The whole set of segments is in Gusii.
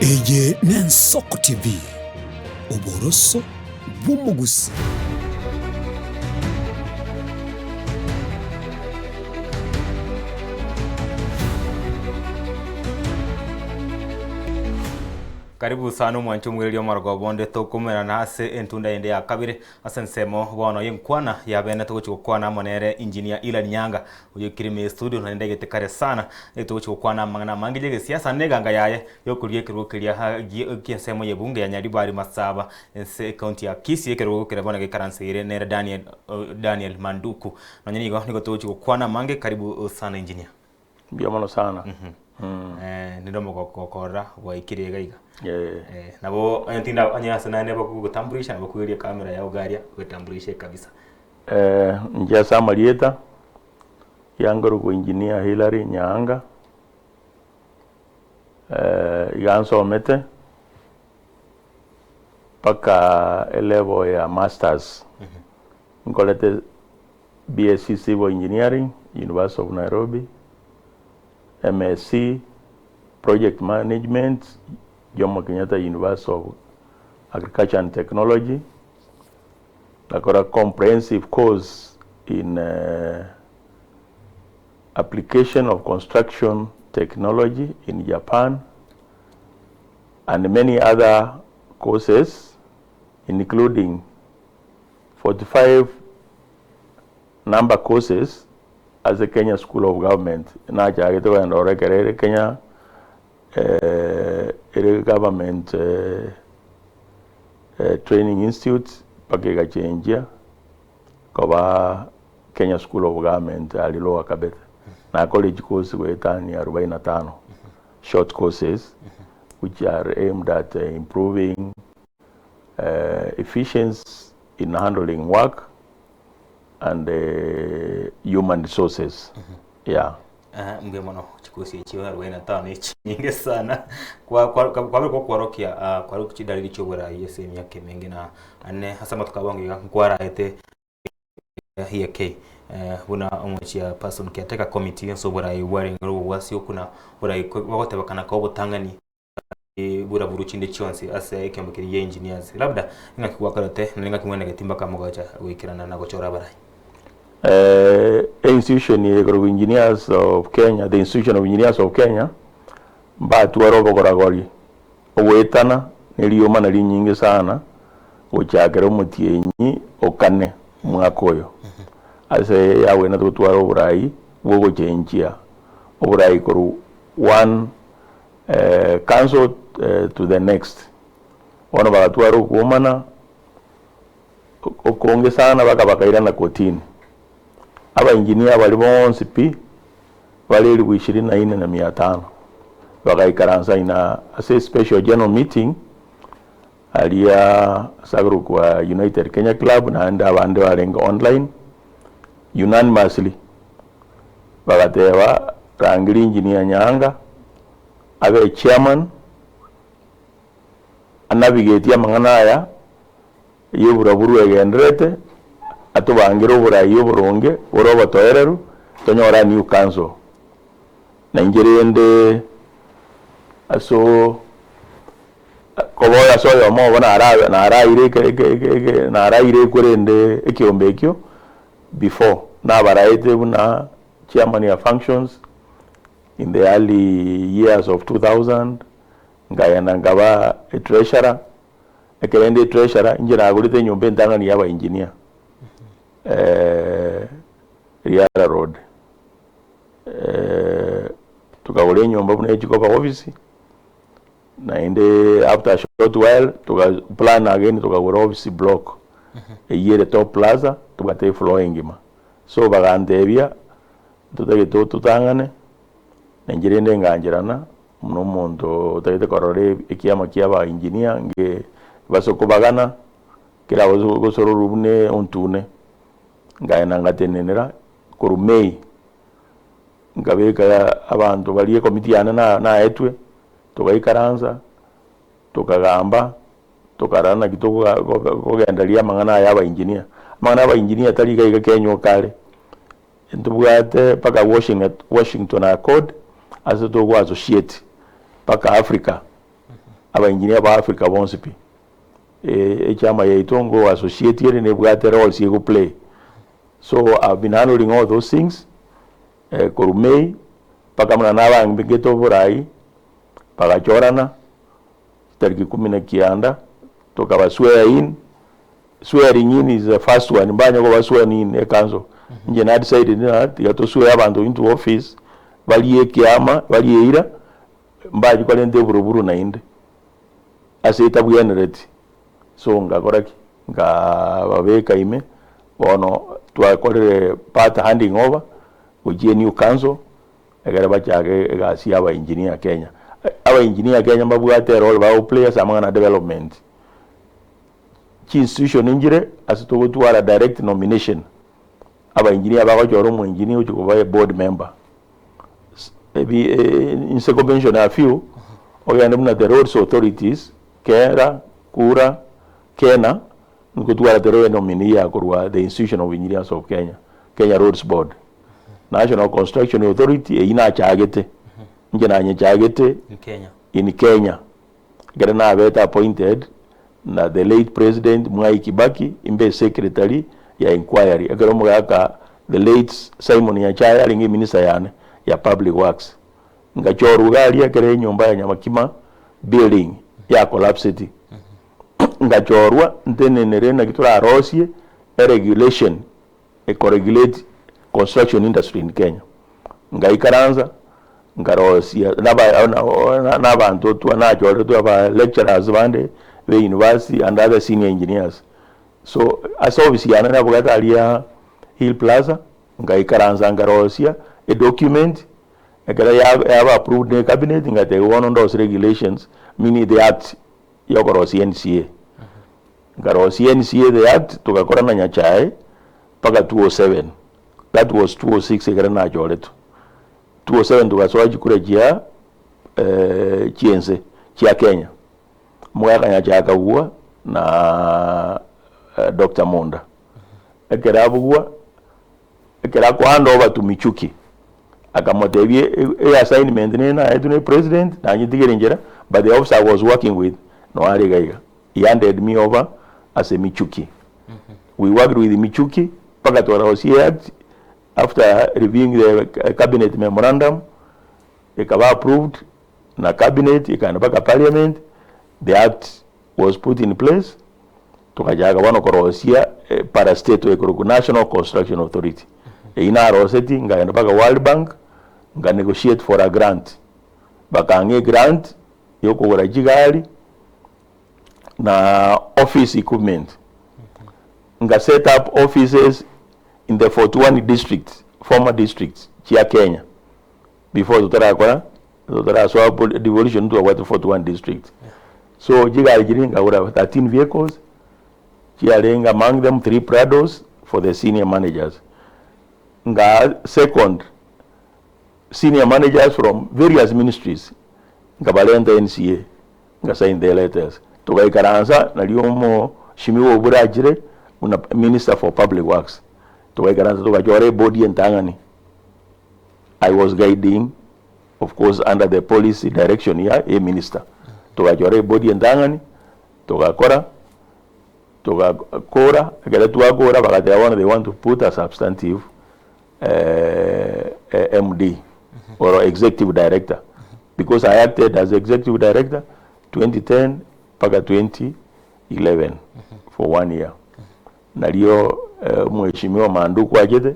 Eye n'Ensoko TV, oboroso bw'omogusii. Karibu sana omwanche omwereria omorogoba onde tokomerana ase entunda yende ya kabere ase ensemo bono y'enkwana ya bene togochi gokwana amo nere Engineer Hilary Nyanga oyoikire ime y'estudio naende ndagete kare sana togochi gokwana amang'ana amange y'egesiasa na eganga yaye Y'okoria ekerogo keria gi'ensemo y'ebunge ya Nyaribari Masaba ense ecounty ya Kisii ekerogo keria bono gekaranseire nere Daniel Daniel Manduku. Nonye nigo nigo togochia gokwana amange karibu sana engineer. Mbuya mono sana. Eh, ninde omogoko gokorora gwaikire iga iga. Eh, nabo onye tinda onye ase naende bakogotambulisha nabo okweria camera yao iga aria oetambulishe kabisa. Eh, inche ase amarieta, yankorokwa Engineer Hillary Nyaanga. Iga nsomete mpaka elevel ya masters, nkorete BSc Civil Engineering, University of Nairobi, MSc Project Management, Jomo Kenyatta University of Agriculture and Technology, ngakora comprehensive course in Application of Construction Technology in Japan and many other courses including 45 number courses ase Kenya School of Government. Nachagete kogenda ororo ekero ere Kenya ere government training institute mpaka egachenjia koba Kenya School of Government aria Lower Kabete. Nakorire chikosi goetania arobaini na tano, short courses which are aimed at improving efficiency in handling work and human resources, yeah. Mbuya mono chikosi echio arobaini na tano echinyinge sana. Kwa kwa kwabere gokworokia kwarokia chidalili chioborai ase emiaka emenge na ane ase amatuko abonge iga nkwaraete EAK buna omochia person caretaker committee ase oborai bwarenge obobwasi okuna borai bagotebekana koba obotang'ani buraburu chinde chionsi ase ekiombe keria gia engineers. Labda ing'aki gwakorete naende ing'aki mwenegeti mpaka mogacha goikerana na gochora abarai? Institution eye ekorokwa Engineers of Kenya, the Institution of Engineers of Kenya, mbatware obogoragori Ogoetana neriomana rinyinge sana gochakera omotienyi o kane omwaka oyo, ase yagwenerete gotwara oborai bw'ogochenchia oborai korwa one council to the next. Bono bagatwara okwomana okonge sana baka bakairana kotini. Abaengineer baria bonsi pi bare elifu ishirini na ine na mia tano bagaikaransa ina ase special general meeting aria ase akorokwa United Kenya Club naende abande barenge online unanimously bagateba rangeria engineer Nyaanga abe chairman anabigetie amang'ana aya y'oburaburu egendererete, atobangere oborai oboronge bore obotoereru, tonyore a new council. Na inche rende ase koba oyo ase oyomo obo nara naraire eke eke eke eke naraire korende ekiombe ekio before, nabaraete buna chairman ya functions in the early years of 2000, nkagenda nkaba etreasurer. Ekero inde treasurer, inche nagorete enyomba entang'ani ya abaengineer Riara Road. Tokagora enyomba buna echikoba office, naende after a short while toga plan again tokagora office block eywo ere Top Plaza tobwate efloor engima. So bagantebia ntotagete ototang'ane, na inche rende ngancherana. Buna omonto otagete korora ekiama kia abaengineer nge base kobagana, kera gosororwa buna ontune, nkaenda ngatenenera korwa May, nkabeka abanto baria ekomiti yane na naetwe, togaikaransa, tokagamba, tokarora naki tokoga kogendereria amang'ana aya ya abaengineer. Amang'ana ya abaengineer tari iga iga Kenya okare. Ntobwate mpaka Washington Accord ase togo associate mpaka Africa. Abaengineer ba Africa bonsi pi. Echama yaito ngo associate ere nebwate roles ego play. So I've been handling all those things korwa May mpaka buna nabangete oborai bagachorana chitariki kumi na kianda tokaba swear in, swearing in is the first one mbanya koba sworn in e council inche na decided ng'a tiga to swear abanto into office barie ekiama barie eira mbachi korenta eburuburu naende ase etabwenereti so ngakora ki? Nkababeka ime bono twakorire part handing over gochia enew council ekere bachake egasi ya abaengineer Kenya. Abaengineer Kenya mbabwate erole bago play ase amang'ana a development. Chi institution nchire ase togotwara direct nomination, abaengineer bagochora omoengineer ochi koba eboard member. Ebi inse ko mention a few, ogende buna the roads authorities, Kera, Kura, Kena, nkotwara tore enominee ya korwa the institution of engineers of Kenya, Kenya Roads Board. National Construction Authority eyio nachagete, inche nanyechagete In Kenya. in Kenya, ekero nabete appointed na the late President Mwai Kibaki imbe secretary ya inquiry, ekero omogaka the late Simon Nyachae arenge eminister yane ya public works. Ngachorwa iga aria ekero enyomba ya Nyamakima building ya collapseti, ngachorwa ntenenere naki torarosie eregulation ekoregulate construction industry in Kenya. Ngaikaransa, nkarosia naba na abanto twa nachoretwe aba lecturers bande be university and other senior engineers. So ase ofisi yane nabwate aria Hill Plaza, ngaikaransa nkarosia edocument, ekero yaba approved ne cabinet ngateba bono ndosie regulations meaning the act ya okorosia NCA. Nkarosia NCA the act togakora na Nyachae mpaka 207, that was 206 ekero nachoretwe. 207 togasoa chikura chia chiense chia Kenya, omogaka Nyachae akagwa na Doctor Munda. Ekero abugwa, ekero ako hand over to Michuki, akamotebia e assignment nere naetwe na president nanyetigere nchera but the officer I was working with no are iga iga. He handed me over ase Michuki. We worked with Michuki mpaka twarosia act after reviewing the cabinet memorandum ekaba approved na cabinet ekaenda mpaka parliament the act was put in place tokachaka bono korosia parastatal ekorokwa National Construction Authority. Eyio naroseti nkaenda mpaka World Bank nka negotiate for a grant bakang'a egrant yokogora chigari na office equipment. Nka set up offices in the 41 districts, former districts chia Kenya before totarakora totarasoa devolution ntwabwate 41 districts. So chigari chiria nkagora 13 vehicles chiarenge among them 3 Prados for the senior managers. Nka second senior managers from various ministries nkabarenta NCA nga sign the letters togaikaransa nario omoshimiwa obure achire buna minister for public works togaikaransa togachora ebodi entang'ani I was guiding of course under the policy direction ya eminister togachora ebodi entang'ani togakora togakora ekero twakora bagateba bono they want to put a substantive MD or executive director because I acted as executive director 2010 mpaka 2011 for one year. Nario Mheshimiwa Manduku achete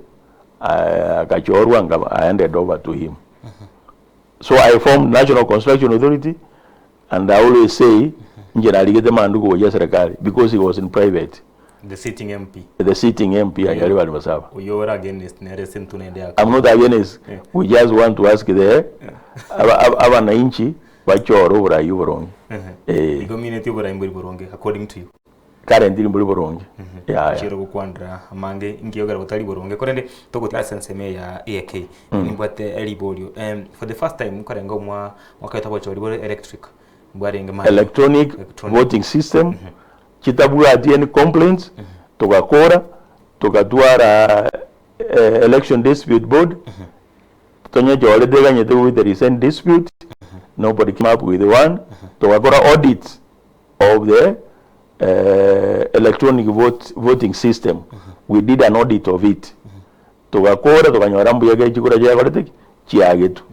akachorwa nkaba I handed over to him. So I formed National Construction Authority and I always say inche narigete Manduku gochia serikali because he was in private. The sitting MP. The sitting MP anyare bari basaba. Oyio ore against nere ase entuna ende yake. I'm not against. Yeah. We just want to ask the abananchi bachore oborai oboronge. Eh. Igo omineti oborai mbori boronge according to you. Currently mbori boronge. Yaya. Chire gokwanera amange nkiogera botari boronge korende togotiga ase ensemo eye ya EAK nimbwate riborio for the first time nkorenga omwa mwaka oito obochori bore electric Mbwarenge mani. Electronic Electronic. voting system chitabwati any complaints togakora togatwara eh, election dispute board tonyechorete eganyete with the recent dispute. Nobody came up with one. Togakora audit of the electronic vote, voting system. We did an audit of it. Togakora tokanyora mbuya kere chikura chiakorete ki? Chiagetwe.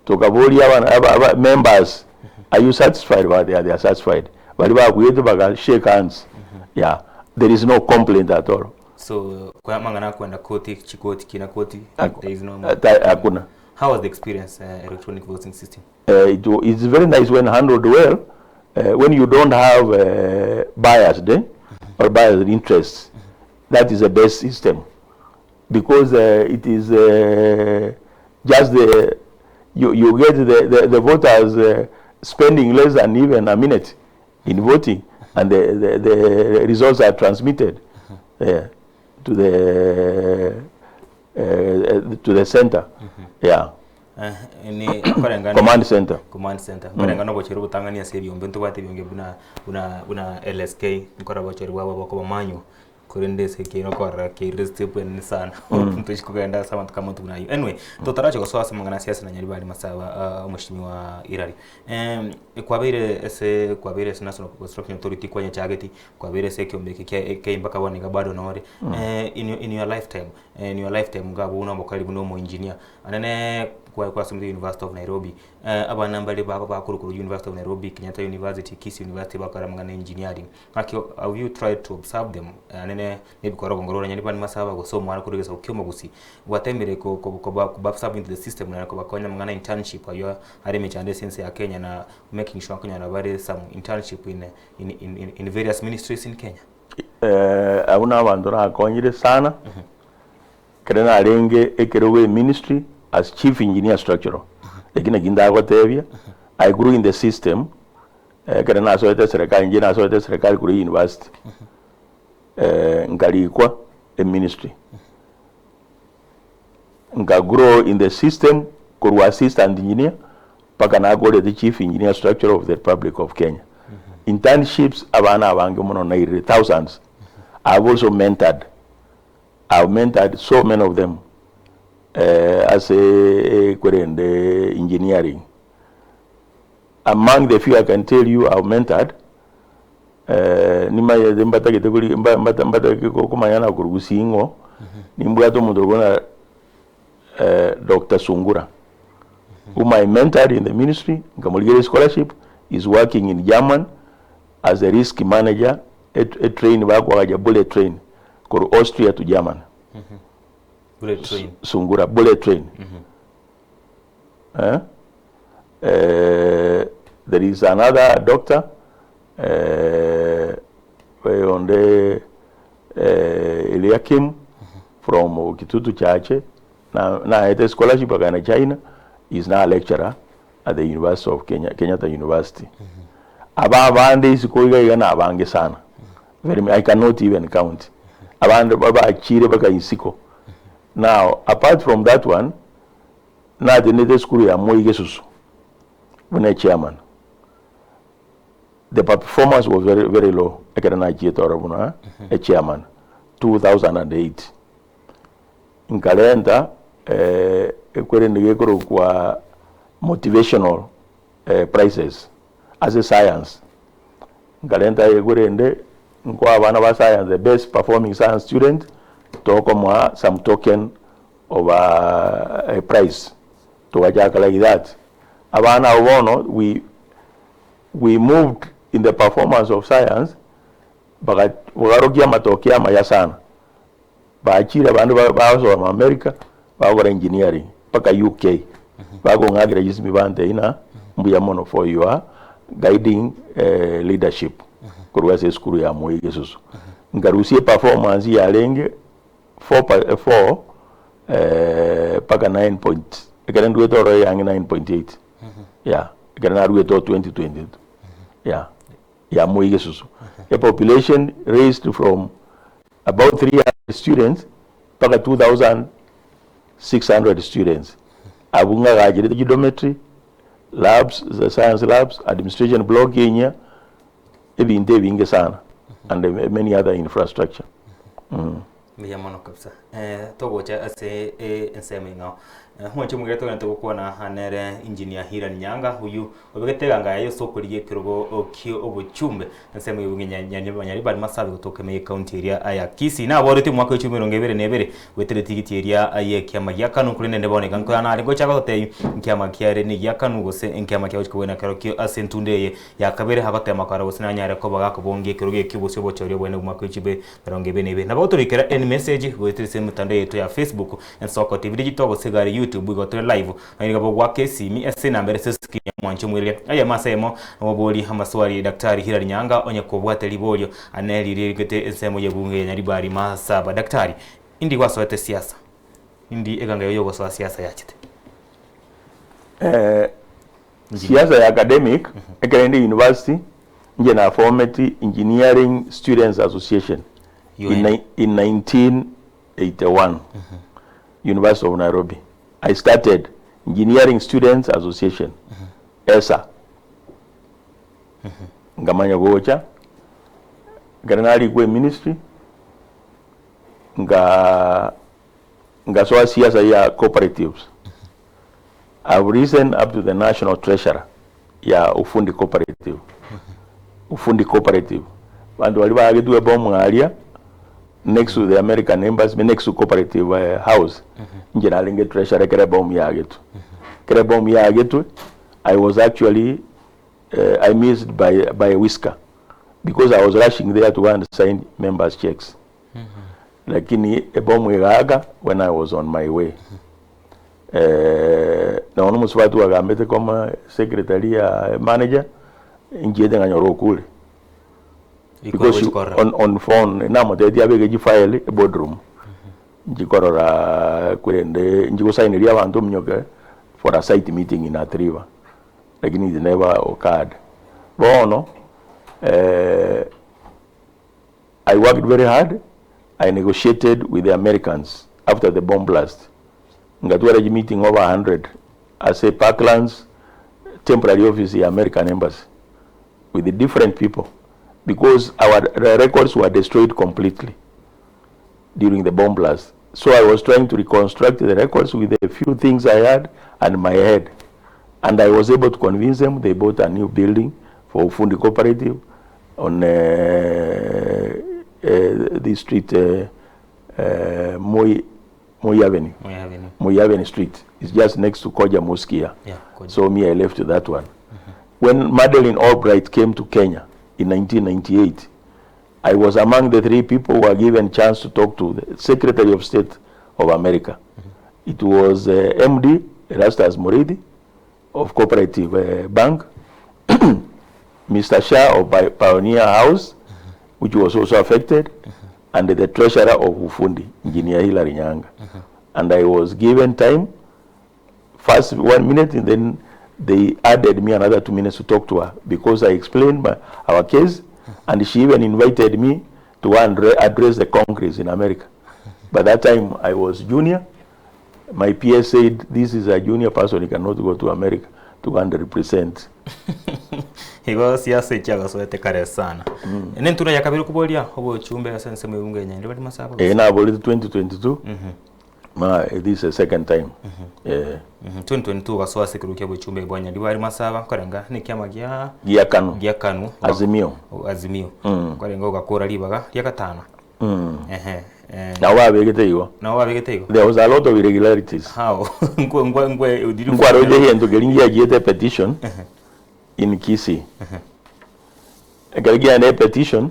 Tokaboria abana aba aba members, are you satisfied? Ba they are satisfied. Baria babuete baga shake hands. Yeah, there is no complaint at all. So kwa amang'ana akwenda koti chikoti kina koti there is no more. Hakuna. How was the experience electronic voting system? It it's very nice when handled well, when you don't have biased eh, or biased interests, that is the best system because it is just the you, you get the, the, the voters spending less than even a minute in voting and the, the, the results are transmitted to the to the center yeah Ni nkorengana command center command center nkorengana obochori obotang'ani ase ebiombe ntobwate ebionge buna buna buna LSK nkora obochori bwabo bokoba manual korende ase ekeino okorora keirire step enene sana ntochi kogenda ase abanto kama buna aywo. Anyway, totarache gosoa ase amang'ana a siasa na Nyaribari Masaba omweshimiwa Hillary. Kwabeire ase kwabeire ase National Construction Authority kwanyechageti, kwabeire ase ekiombe eke kia kia mpaka bono iga bado nore. In your in your lifetime, in your lifetime iga abwo buna omokari buna omoengineer, Anene kwasomete University of Nairobi, abana mbare bakorwa University of Nairobi, Kenyatta University, Kisii University bakora amang'ana engineering. Ng'aki have you tried to observe them? Anene nebikora obongo rore onye bande masaba gose omwana korwa egesaku kia omogusii, gwatemire koba absorb into the system naende kobakonya amang'ana internship aywo are emechando ase ense ya Kenya na making sure nkonyora bare some internship in in in various ministries in Kenya? Abwo nabanto nakonyire sana. Ekero narenge ekerogo eministry as chief engineer structural, eki naki ndagotebia, I grew in the system, ekero nasoete eserekari, inche nasoete eserekari korwa university, nkarikwa eministry, nka grow in the system korwa assistant engineer mpaka nakorete chief engineer structural of the Republic of Kenya. Internships abana abange mono nairire, thousands. I have also mentored. I've mentored so many of them ase korende engineering. Among the few I can tell you I've mentored, nimayete mbatagete kori mba mbata mbatagete komanya na korwa gusii ng'o, nimbwate omonto okobuna Doctor Sungura, whom I mentored in the ministry, nkamorigeria scholarship, is working in German as a risk manager, e train bakoagacha bullet train. Korwa Austria to Germany. Bullet train. Sungura bullet train. Eh? Eh, there is another doctor eh, oyonde eh, Eliakim from Kitutu Chache na naete scholarship akagenda China is now a lecturer at the University of Kenya, Kenyatta University. Aba abande isiko iga iga nabange sana. Very many, I cannot even count. Abande bachire baka isiko. Now, apart from that one, natenete esukuru ya Moi Gesusu buna chairman. The performance was very, very low ekero nachiete oro buna a chairman 2008. Nkarenta ekwerende gekorokwa motivational prizes ase science. Nkarenta ekwerende nkoa abana ba science the best performing science student tokomoa some token of a prize. Togachaka like that. Abana abwo bono we we moved in the performance of science baga bagarokia amatokeo amaya sana. Bachire abande bagosoma America, bagokora engineering mpaka UK, bakong'akera chisimi bantebia ng'a mbuya mono for your guiding leadership korwa ase esukuru ya Moi Gesusu. Nkarusia eperformance yarenge four pa four mpaka nine point ekero ndwete ororo eyange 9.8 yeah, ekero naruete o 2022 yeah, ya Moi Gesusu. Epopulation raised from about 300 students mpaka 2600 students. Abwo ng'agacherete chidometory, labs, science labs, administration block enyia, ebinto ebinge sana and many other infrastructure. Mbuya mono kabisa. Togocha ase ensemo eng'ao. Mwanche omogere togenderete gokwana nere Engineer Hiran Nyanga oyio obegete eganga yaye ase okorigia ekerogo ki'obochumbe ensemo y'obong'e Nyaribari Masabi gotoka ime y'ecounty eria ya Kisii. Naboretie omwaka o chilifu emerongo ebere na ebere goetera etigiti eria y'ekiama gia Kanu korende ende bono iga nkoyana are ngocha gototebia nkiama kiare negia Kanu gose nkiama kia gochia kobwena kerokio ase entunda eye ya kabere agotema korora gose nanyare koba gakobongia ekerogo ekio gose obochori obonene bw'omwaka o chilifu emerongo ebere na ebere. Nabo gotorikera any message goetera ase emetandao yaito ya Facebook Ensoko TV Digital gose iga are YouTube igo tore live naende iga bogoaka esimi ase enamba ere ase escreen ya mwanche omwereria eyemo ase eyemo oborie amaswali Daktari Hillary Nyanga onye kobwate riborio ane riria rigete ensemo y'ebunge ya Nyaribari Masaba. Daktari, indi gwasoete siasa? Indi eganga yago yogosoa siasa yachete? Siasa ya academic ekero inde university inche nafometi Engineering Students Association in in 1981 University of Nairobi. I started Engineering Students Association ESA nkamanya gocha ekero narikwa eministry nka nkasoa siasa ya cooperatives. I've risen up to the national treasurer ya Ufundi Cooperative. Ufundi Cooperative. Banto baria bagetwe ebomu aria next to the American Embassy, next to Cooperative eh, House. Inche narenge treasurer ekero ebomu yagetwe. Ekero ebomu yagetwe, I was actually eh, I missed by, by a whisker because I was rushing there to go and sign members checks. Lakini ebomu egaaka when I was on my way. Nonya omosubati ogambete koma secretary ya manager, nchiete nganyora okure. Because she, on, on phone namotebetie abeke chifile eboardroom nchikorora korende nchigosaineria abanto ominyoke for a site meeting in Athi River lakini it never occurred. Bono I worked very hard, I negotiated with the Americans after the bomb blast. Ngatwara chi meeting over 100 ase Parklands temporary office ya American Embassy with the different people because our records were destroyed completely during the bomb blast. So I was trying to reconstruct the records with the few things I had and my head. And I was able to convince them. They bought a new building for Ufundi Cooperative on this street, Moi, Moi Avenue. Moi Avenue. Moi Avenue Street. It's just next to Koja Mosque here. Yeah, Koja. So me, I left that one. When Madeleine Albright came to Kenya in 1998, I was among the three people who were given chance to talk to the Secretary of State of America. It was MD Erastus Muriithi of Cooperative Bank, Mr. Shah of Pioneer House, which was also affected, and the treasurer of Ufundi, Engineer Hilary Nyanga. And I was given time, first 1 minute, and then they added me another 2 minutes to talk to her because I explained our case, and she even invited me to go and address the Congress in America. By that time, I was junior. My PS said, this is a junior person, he cannot go to America to go and represent. Igo siasa echiagasoete kare sana. Nentura ya kabere koboria obochumbe ase ensemo ebunge ya Nyaribari Masaba Eh, naborete 2022 ma this is the second time. Eh, 2022 ogasoa ase ekerogo kia obochumbe bwa Nyaribari Masaba nkorenga na ekiama gia gia Kanu. gia Kanu Azimio. Azimio. Nkorenga ogakora ribaga ria gatano. Ehe. Eh, Nabo babegete igo. Nabo babegete igo. There was a lot of irregularities. How? Nkwe nkwe nkwe did you Nkwaroche egento keria ngiachiete petition in Kisii. Ekero kiaenda petition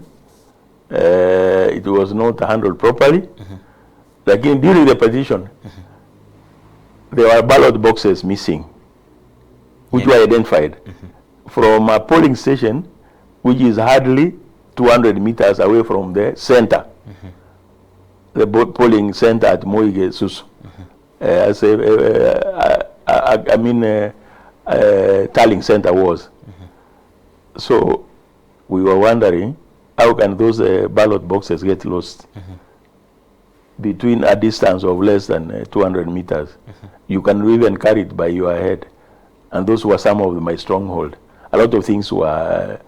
eh, it was not handled properly. Lakini during the petition there were ballot boxes missing which were identified from a polling station which is hardly 200 meters away from the center the polling center at Moige Susu eh, as a, eh, I mean tallying center was so we were wondering how can those ballot boxes get lost between a distance of less than 200 meters you can even carry it by your head and those were some of my stronghold a lot of things were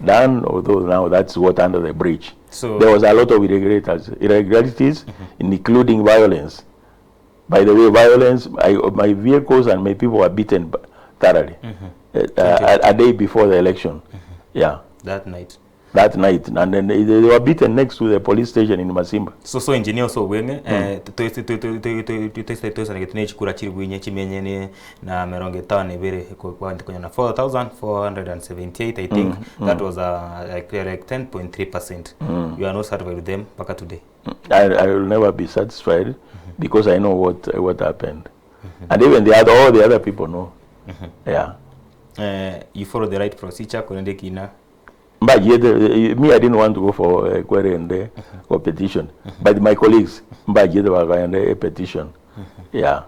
done although now that's what under the bridge So- there was a lot of irregularities, irregularities including violence. By the way violence I, my vehicles and my people were beaten thoroughly a day before the election yeah. That night. That night and then they, they were beaten next to the police station in Masimba. So so engineer ase obweng'e eh, toise toisanegete ne chikura chilifu inye chimienye ne na emerongo etano na ebere kwabwate konya na 4478 I think that was like like 10.3%. You are not satisfied with them mpaka today. I, I will never be satisfied because I know what what happened. And even the other all the other people know. Yeah. Eh, you follow the right procedure korende ekina Mbachiete me I didn't want to go for eh, kwerende go petition but my colleagues mbachiete bakaenda a petition. Yeah.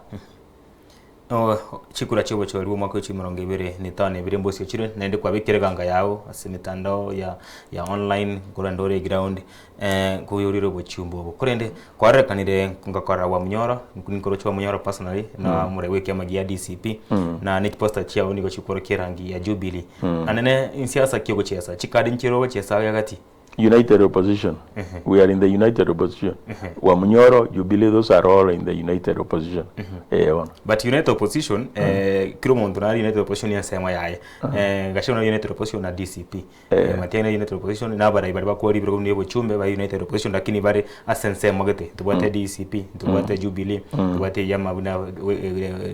Oh, chikura chi'obochori bw'omwaka o chimirongo ebere na etano na ebere mbosio chire, naende kwabekire eganga yao ase emetandao ya ya online nkorende ore eground eh, nkoyorire obochumbe obo. Korende kwarorekanire ngakora Wamunyoro, ninkoroche Wamunyoro personally na omorwai bwa ekiama gia DCP, na ne chiposter chiao nigo chikorokia erangi ya Jubilee. Naende nsiasa ki ogochiesa? Chikadi nchire ogochiesa gati? United Opposition. We are in the United Opposition. Wamunyoro, Jubilee, those are all in the United Opposition. Eh, bono. But United Opposition, eh, kira omonto nare United Opposition ensemo yaye. Eh, gachagua nare United Opposition na DCP. Eh, Matiang'i nare United Opposition, na abarai baria bakora riberego buna obochumbe bare United Opposition lakini bare ase ensemo gete. Ntobwate DCP, ntobwate Jubilee, ntobwate ebiama buna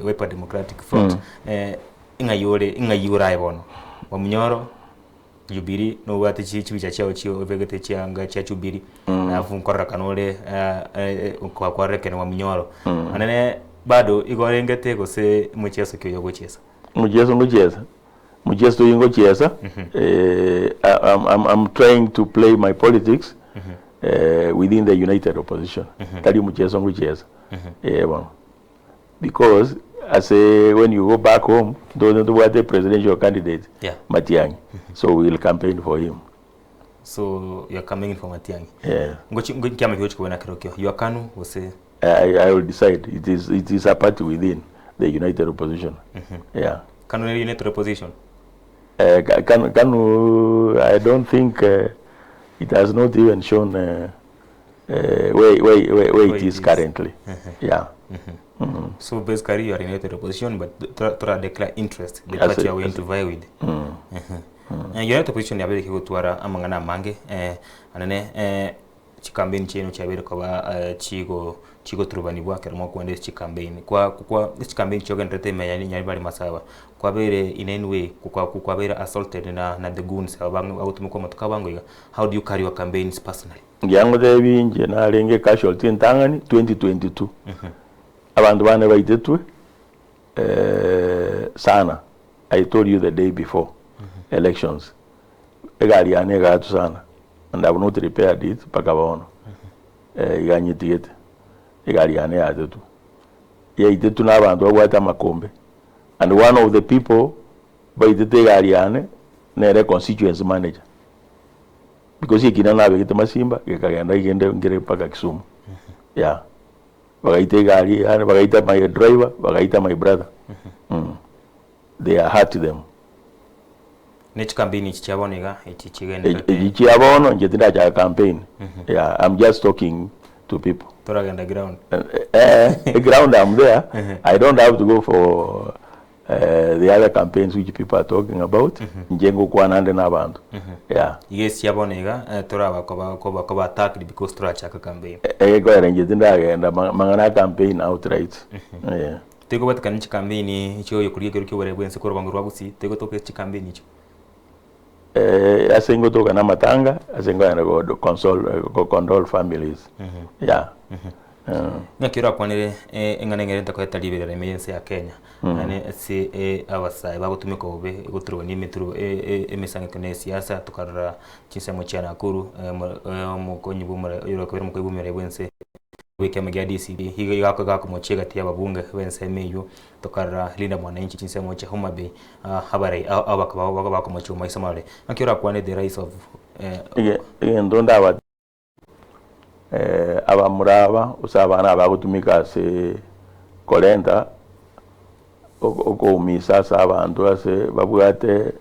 Wiper Democratic Front. Eh, ing'ai ore, ing'ai oraye bono? Wamunyoro, Jubilee nobwate chi chibicha chiao chio obegete chianga chia Jubilee alafu nkorora ore kwarorekana Wamunyoro anene bado igo orengete gose mocheso ki oyo ogochiesa? Mocheso ngochiesa, mocheso toyio ngochiesa I I'm I'm I'm trying to play my politics within the united opposition tari omocheso ngochiesa eh bono. Because ase when you go back home ntobwate ntobwate presidential candidate Yeah. Matiang'i so we will campaign for him. So you are campaigning for Matiang'i. Yeah. Ngochi ngo nkiama ki ogochi kobua nakerokio? You are Kanu gose? I, I will decide. It is, it is a party within the united opposition. Yeah. Kanu nere united opposition? Uh, Kanu, Kanu, I don't think uh, it has not even shown uh, uh, where, where, where, where it is currently. Yeah. So basically you are in united opposition but tora declare interest the party you are going to vie with. United opposition yabeire kegotwara amang'ana amange eh, anene eh, Chikambeini chiaino chiabeire koba chigo chigoturubanigwa ekero mokwenda ase chikambeini. Kwa kwa ase chikambeini chiogendererete ime ya Nyaribari Masaba, kwabeire in any way kwa kwabeire assaulted na na the goons aba bagotumeka amatuko abango iga, how do you carry your campaigns personally? Ngiya ngotebi inche narenge casualty entang'ani 2022, abanto bane baitetwe sana, I told you the day before elections, egari yane egaatwa sana. And I've not repaired it mpaka bono. Eh, iga nyetigete. Egari yane yatetwe. Yaitetwe na abanto babwate amakombe. And one of the people baitete egari yane nere constituency manager. Because ekina nabegete Masimba gekagenda egende nkere mpaka Kisumu. Yeah. Bagaita egari yane, bagaita my driver, bagaita my brother. Mm. They are hurt them. Ne chikampeini echi chia bono iga, echi chigendererete. Echi chia bono inche tindachaka campaign, yeah, I'm just talking to people. Toragenda ground. Eh, eh, ground I'm there, I don't have to go for the other campaigns which people are talking about, inche ngokwana nde na abanto, yeah. Iga esi chia bono iga, toraba koba koba koba attacked because torachaka campaign. Egekoera inche tindagenda mang'ana a campaign outright, eh. Toigobwatekana ne chikambeini chi'oyokoria ekero ki'oborai bw'ense korwa bwango rwa Gusii, toigotoka ase chikambeini echio. Ase ngotoka namatanga, ase nkogenda go console go condole families, yeah. Ng'aki orakwanere eng'ana eng'ere ntakoeta riberera ime y'ense ya Kenya, naende ase abasae bagotumeka bobe goturwa na emeturo emesang'eko na esiasa tokarora chinsemo chia Nakuru omokonyi bwa omore oyorakobera omokonyi bwa omorai bw'ense. Bw'ekiama gia DCP igo igakwa gakomochia egati y'ababunge b'ensemo eyio tokarora Linda Mwananchi chinsemo chia Homa Bay abarai aba bakaba bakomochia omaiso marore. Naki orakwane the rise of. Egento ndaba abamura aba gose abana aba bagotumika ase korenta okoumisa ase abanto ase babwate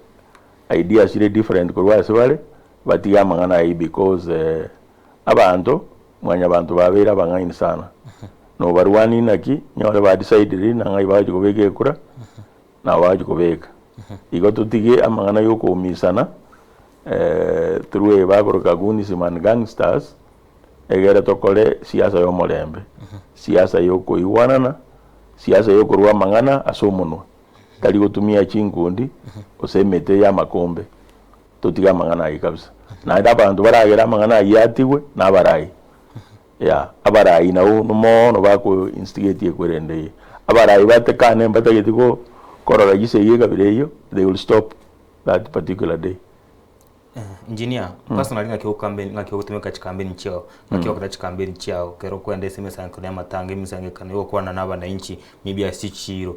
ideas chire different korwa ase bare, batige amang'ana ayio because abanto. Mwanyabanto babeire abang'aini sana. Nobarwanie naki, nyore ba decidire na ng'ai bagochia kobeka ekura, nabo bagochia kobeka. Igo totige amang'ana ya okoumisana, through bakoroka goons and gangsters, egere tokore siasa ya omorembe, siasa ya okoigwanana, siasa ya okorwa amang'ana ase omonwa, tari gotumia chinkundi gose emete ya amakombe, totige amang'ana ayio kabisa. Naende abanto baragere amang'ana ayio atigwe, na abarai, yeah, abarai nabwo mono bako instigate ekwerende eye. Abarai batekane mbatageti ko korora chisegi ekabira eyio, they will stop that particular day. Engineer, personally ng'aki ogocampaign ng'aki ogotumeka chicampaign chiao, ng'aki ogokora chicampaign chiao ekero okoenda ase emesangererekano ya amatanga, emesangererekano ya ogokwana na abananchi maybe ase chichiiro,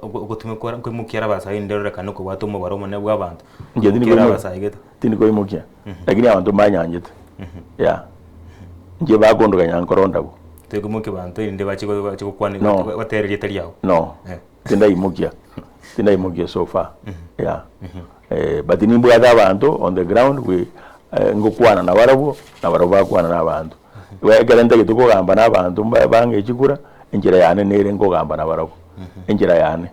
ogotumeka ore nkoimokia ore abasae rinde ororekane okobwata omobaro omonene bwa abanto, Inche nkoimokia ore tindi abasae gete. tindi koimokia, lakini abanto mbanyanchete, yeah. Inche bakondoka nyankoro ndabwo. Toikoimokia abanto erinde bache bache gokwana No. batere erieta riao. No, Eh. tindaimokia, tindaimokia so far, yeah. Eh, but nimbwate abanto on the ground we ngokwana nabarabwo, nabarabwo bakwana na abanto. Igo ekero ntagete kogamba na abanto mba bange chikura, enchera yane nere nkogamba nabarabwo, enchera yane,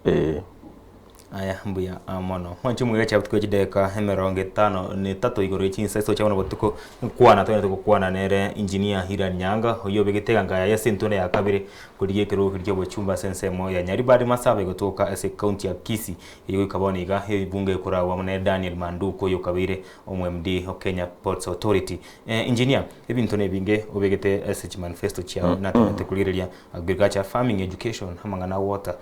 eh. Aya mbuya mono. Mwanche omoira botuko chidakika emerongo etano na etato igoro ye chinsa ase gocha bono botuko, nkwana togende gokwana nere engineer Hiran Nyaanga oyio obegete eganga yaye ase entunda ya kabere korigia ekerogo keria kiobochumba ase ensemo ya Nyaribari Masaaba egotoka ase ekaunti ya Kisii. Eyio goika bono iga ebunge ekoragwa amo nere Daniel Manduku oyio okabeire omo MD o Kenya Ports Authority. Engineer, ebinto nebinge obegete ase chimanifesto chiao natagete korigereria Agriculture, farming, education, amang'ana a water,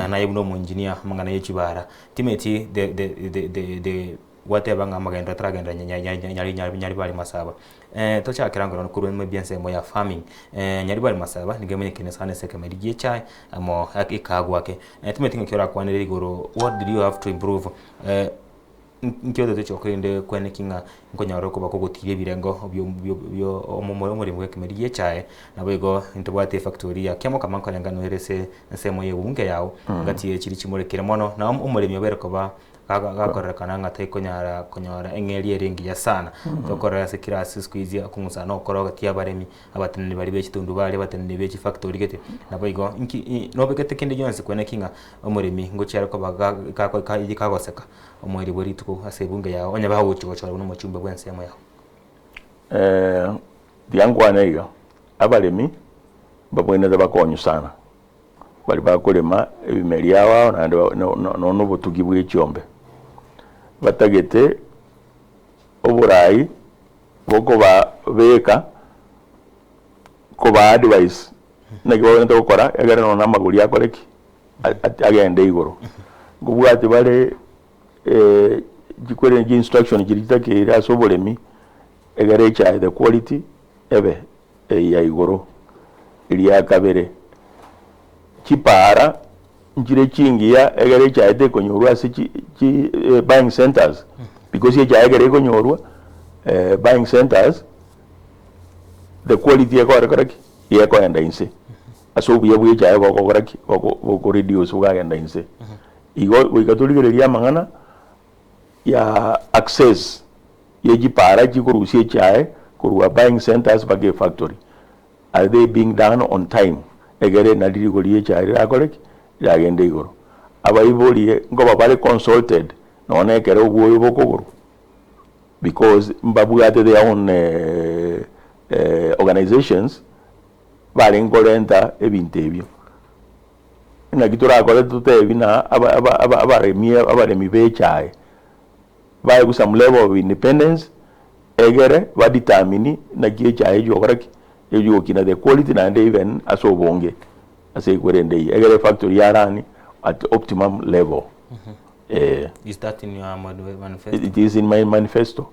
naye buna omoengineer amang'ana ye chibara. Timeti the the the the the gwateba ng'a amagenderero ataragenda nya nya nya nyari nyari Nyaribari Masaba. Tochakera nkoro korwa maybe ensemo ya farming, Nyaribari Masaba nigo emanyekene sana ase ekemeri gie echae amo ekagwa ake. Timeti ng'aki orakwanere igoro what did you have to improve Inki otete korende kweneki ng'a nkonyora okoba kogotiria ebirengo bio bio bio omo omoremo bw'ekemeri gi'echae, naboigo ntobwate efactory ya Kiamokama nkoreng'ana ere ase ensemo y'ebunge yao, engaki eye chiri chimorekire mono, na omoremi obeire koba gago gakorerekana ng'a taikonyara konyora eng'eria ere engiya sana, tokorora ase kera ase siku hizi okong'usana nokoro gati y'abaremi, abateneneri baria be chitundubari, abateneneri be chifactory gete, naboigo inki nobegete kende gionsi kweneki ng'a omoremi ngochia are koba ga ga kagoseka. Omoerio bwe rituko ase ebunge yao, onye bagochia gochora buna omochumbe bw'ensemo yao. Tiga nkwane iga, abaremi mbabwenerete bakonywe sana, baria bakorema ebimeri ao ao naende nonya obotugi bwe chiombe. Batagete oborai bokobabeka koba advise naki babwenerete gokora egere nonya amagori akore ki? Agende igoro. Nkobwati bare chikwere chi instruction chiria chitakeire ase oboremi, egere echae the quality ebe eya igoro. Eria kabere, chipara nchire chingiya egere echae tekonyorwa ase chi chi buying centres, because echae ekero ekonyorwa buying centres, the quality ekore ki? Iga ekoenda inse. Ase obuya bw'echaye bogokora ki? Boko boko reduce bwagenda inse. Igo goika torigererie amang'ana ya access ye chipara chikorusia echae korwa buying centres mpaka efactory. Are they being done on time? Egere nari rigori ria echae rirakore ki? Riragende igoro. Abaibori nkoba bare consulted nonya na ekero obwoyo bokogorwa because mbabwate their own organisations barenge korenta ebinto ebio. Naki torakore totebi na aba aba aba abaremi abaremi ba echae, baegwe some level of independence, egere ba determine naki echae echi gokora ki, echi gokina the quality naende even ase obonge ase ekwerende eyio, egere efactory ya run at optimum level eh. Is that in your manifesto? It is in my manifesto.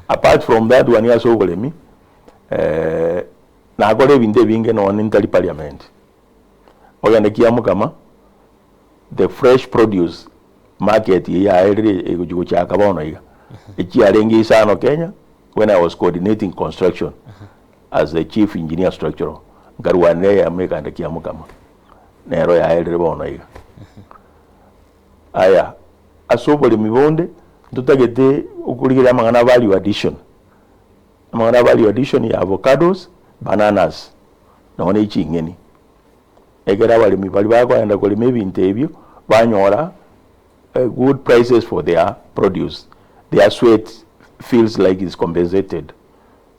Apart from that one ase oboremi, Nakore ebinto ebinge nonya ntari parliament. Ogende Kiamukama, the fresh produce market eye yaerire egochi gochaka bono iga. Echiarenge isano Kenya when I was coordinating construction as the chief engineer structural, nkarwanera eyemo ekagenda Kiamukama, nero yaerire bono iga. Aya, ase oboremi bonde, ntotagete okorigereria amang'ana a value addition. Amang'ana a value addition ya avocados, bananas. Nonya ne ching'eni. Ekero abaremi baria bakoenda korema ebinto ebio, banyora good prices for their produce, their sweat feels like is compensated.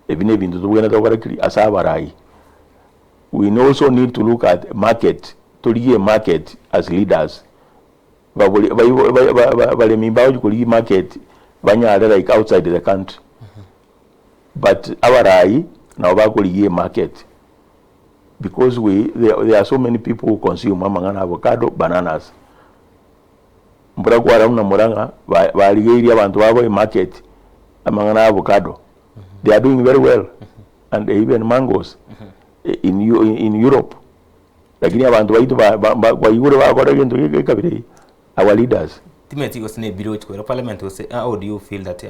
Ebi na ebinto tobwenerete gokora ki? Ase abarai. We also need to look at market, torigie market as leaders. Babori baremi mbagochia korigia market banyare like outside the country. But abarai nabo bakorigia emarket because we there are so many people who consume amang'ana avocado, bananas. Mbura kwarora buna Murang'a barigeirie abanto babo emarket amang'ana avocado. They are doing very well and even mangoes in in Europe. Lakini abanto baito kwaigure bagokora egento gekabira eye. Our leaders. Timanyeti gose ne bill ogochi koira parliament gose how do you feel that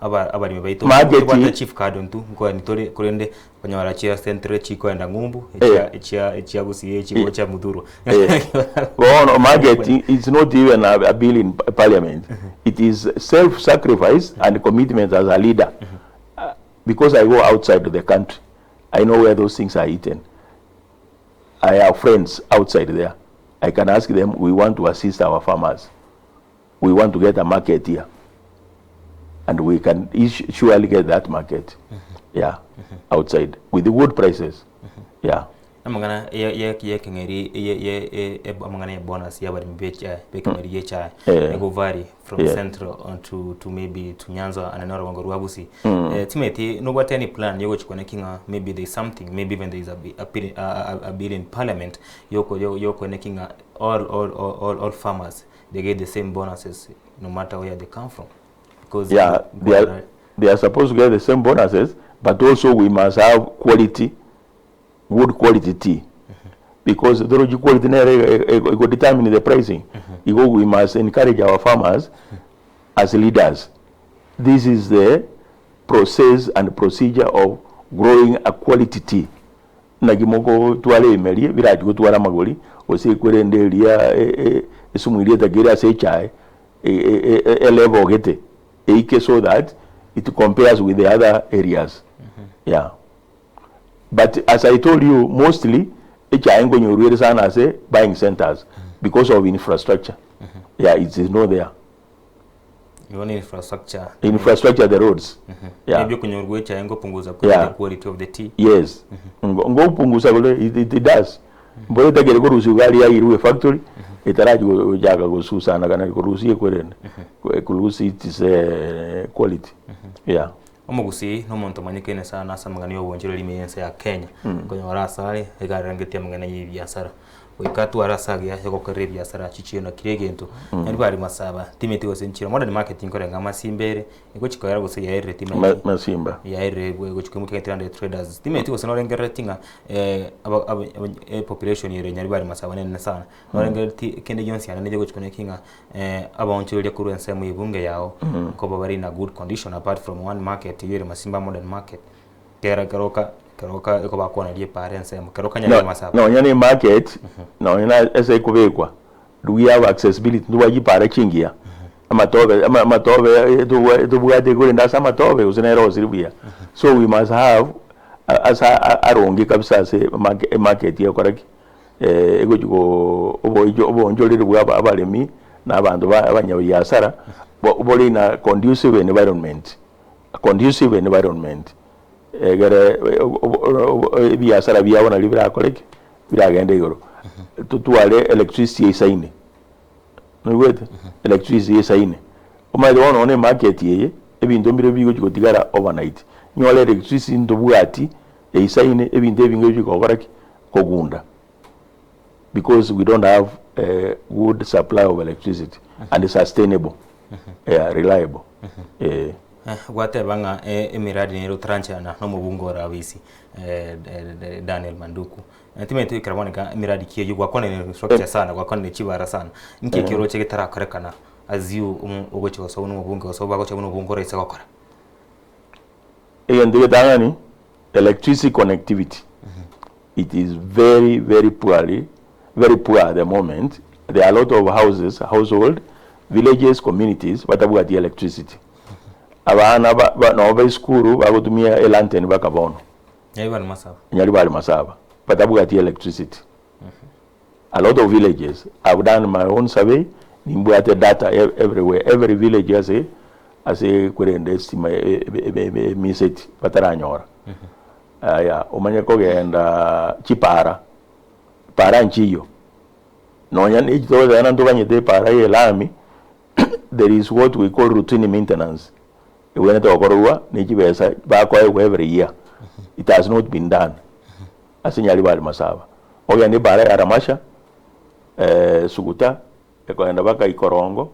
aba abaremi baito Market tobwate chief kado intwe nkoeni tore korende okonyora chia centre chikoenda ng'umbu echia echia echia gusii echi gocha muthurwa. Bono market is not even a bill in parliament it is self sacrifice and commitment as a leader because I go outside the country I know where those things are eaten. I have friends outside there I can ask them we want to assist our farmers we want to get a market here and we can surely get that market yeah outside with good prices yeah. Amang'ana ye ye yekeng'eri ye ye e amang'ana ya bonus ya abaremi be echae bekeng'eri ya echae Eh. ego vary from Yeah. central on to to maybe to Nyanza and norogongo rwa Gusii eh, timanyeti nobwate any plan yogochia kwaneki ng'a maybe there is something maybe even there is a, bi- a, bill- a, a, a bill in parliament yoko yo- yokwaneki ng'a all, all, all, all, all farmers they get the same bonuses no matter where they come from because Yeah, they are supposed to get the same bonuses, but also we must have quality, good quality tea. Because the quality nere ego determine the pricing. Igo we must encourage our farmers as leaders. This is the process and procedure of growing a quality tea. Naki mogotwara emerie birachi gotwara amagori gose ekwerende eria esumu eria etakeire ase echae elevel gete eike so that it compares with the other areas yeah but as I told you mostly echae nkonyorwa ere sana ase buying centers because of infrastructure yeah it is not there. Igo ne infrastructure. Infrastructure the roads. Yeah. Maybe okonyorwa echae ngopunguza kore Yeah. the quality of the tea. Yes. Ngo ngopunguza kore it, it, it does. Mbore etagere korusia iga aria yairwe efactory etarachi gochaka gosusana kana korusia ekwerende. Kolusia its quality. Yeah. Omogusii nomonto omanyekaine sana ase amang'ana y'obonchoreri ime y'ense ya Kenya. Okonyora ase are iga arengetie amang'ana y'ebiasara. Goika atware ase agiya yogokorera ebiasara chichio na kera egento. Naende bare masaba, timeti gose nchire modern market nkorenga amasimba ere, egochi koera gose yaerire timeti. Masimba. Yaerire egochi koimokia 300 traders. Timeti gose norengerereti ng'a aba aba epopulation ere nyari bare masaba nene sana. Norengerereti kende gionsi ande negochi koneki ng'a abaonchoreria korwa ensemo ya ebunge yao, nkoba bare in a good condition apart from one market eywo ere masimba modern market. Kera keroka keroka eko bakwana riepara ensemo keroka nyarebe masaba. Nonya ne market nonya na ase ekobekwa do we have accessibility ntobwate chipara chingiya amatobe ama amatobe tobwate korende ase amatobe gose nere osire buya so we must have ase aronge kabisa ase emarket egokora ki egochi go oboonchoreri bwa abaremi na abanto ba abanyabiasara bore in a conducive environment. Conducive environment egere ebiasara biabo nario birakore ki? Biragende igoro. Totware electricity eisaine, noigwete? Electricity eisaine. Omanyete bono nonye emarket eye, ebinto mbire bigochi gotigara overnight. Nyore electricity ntobwati eisaine ebinto ebinge bigochi gokora ki? Kogunda because we don't have a good supply of electricity and sustainable, yeah, reliable. Eh. Gwateba ng'a emiradi nere otarancherana na omobunge ore abisi Daniel Manduku. Timanyeti goikera bono iga emiradi ki eyio gwakwanire infrastructure sana gwakwanire chibara sana. Nki ekio oroche getarakorekana as you ogochia gosoa buna omobunge gose obagochia buna obunge oraise gokora? Egento getang'ani electricity connectivity it is very very poorly very poor at the moment there are a lot of houses household villages communities batabwati electricity abana ba ba nabo ba esukuru bagotumia elanteni baka bono Nyari bari masaba. Nyari bari masaba. batabwati electricity. A lot of villages, I've done my own survey, nimbwate data everywhere, every village ase ase korende estima emiseti bataranyora. Aya, omanye kogenda chipara, para nchiyo, nonya ne togoteba ntoganyete epara ya elami, there is what we call routine maintenance, ebwenerete gokorwa ne chibesa bakoegwa every year, it has not been done ase Nyaribari Masaba. Ogende epara ya Ramasha, Suguta, ekogenda mpaka Ikorongo,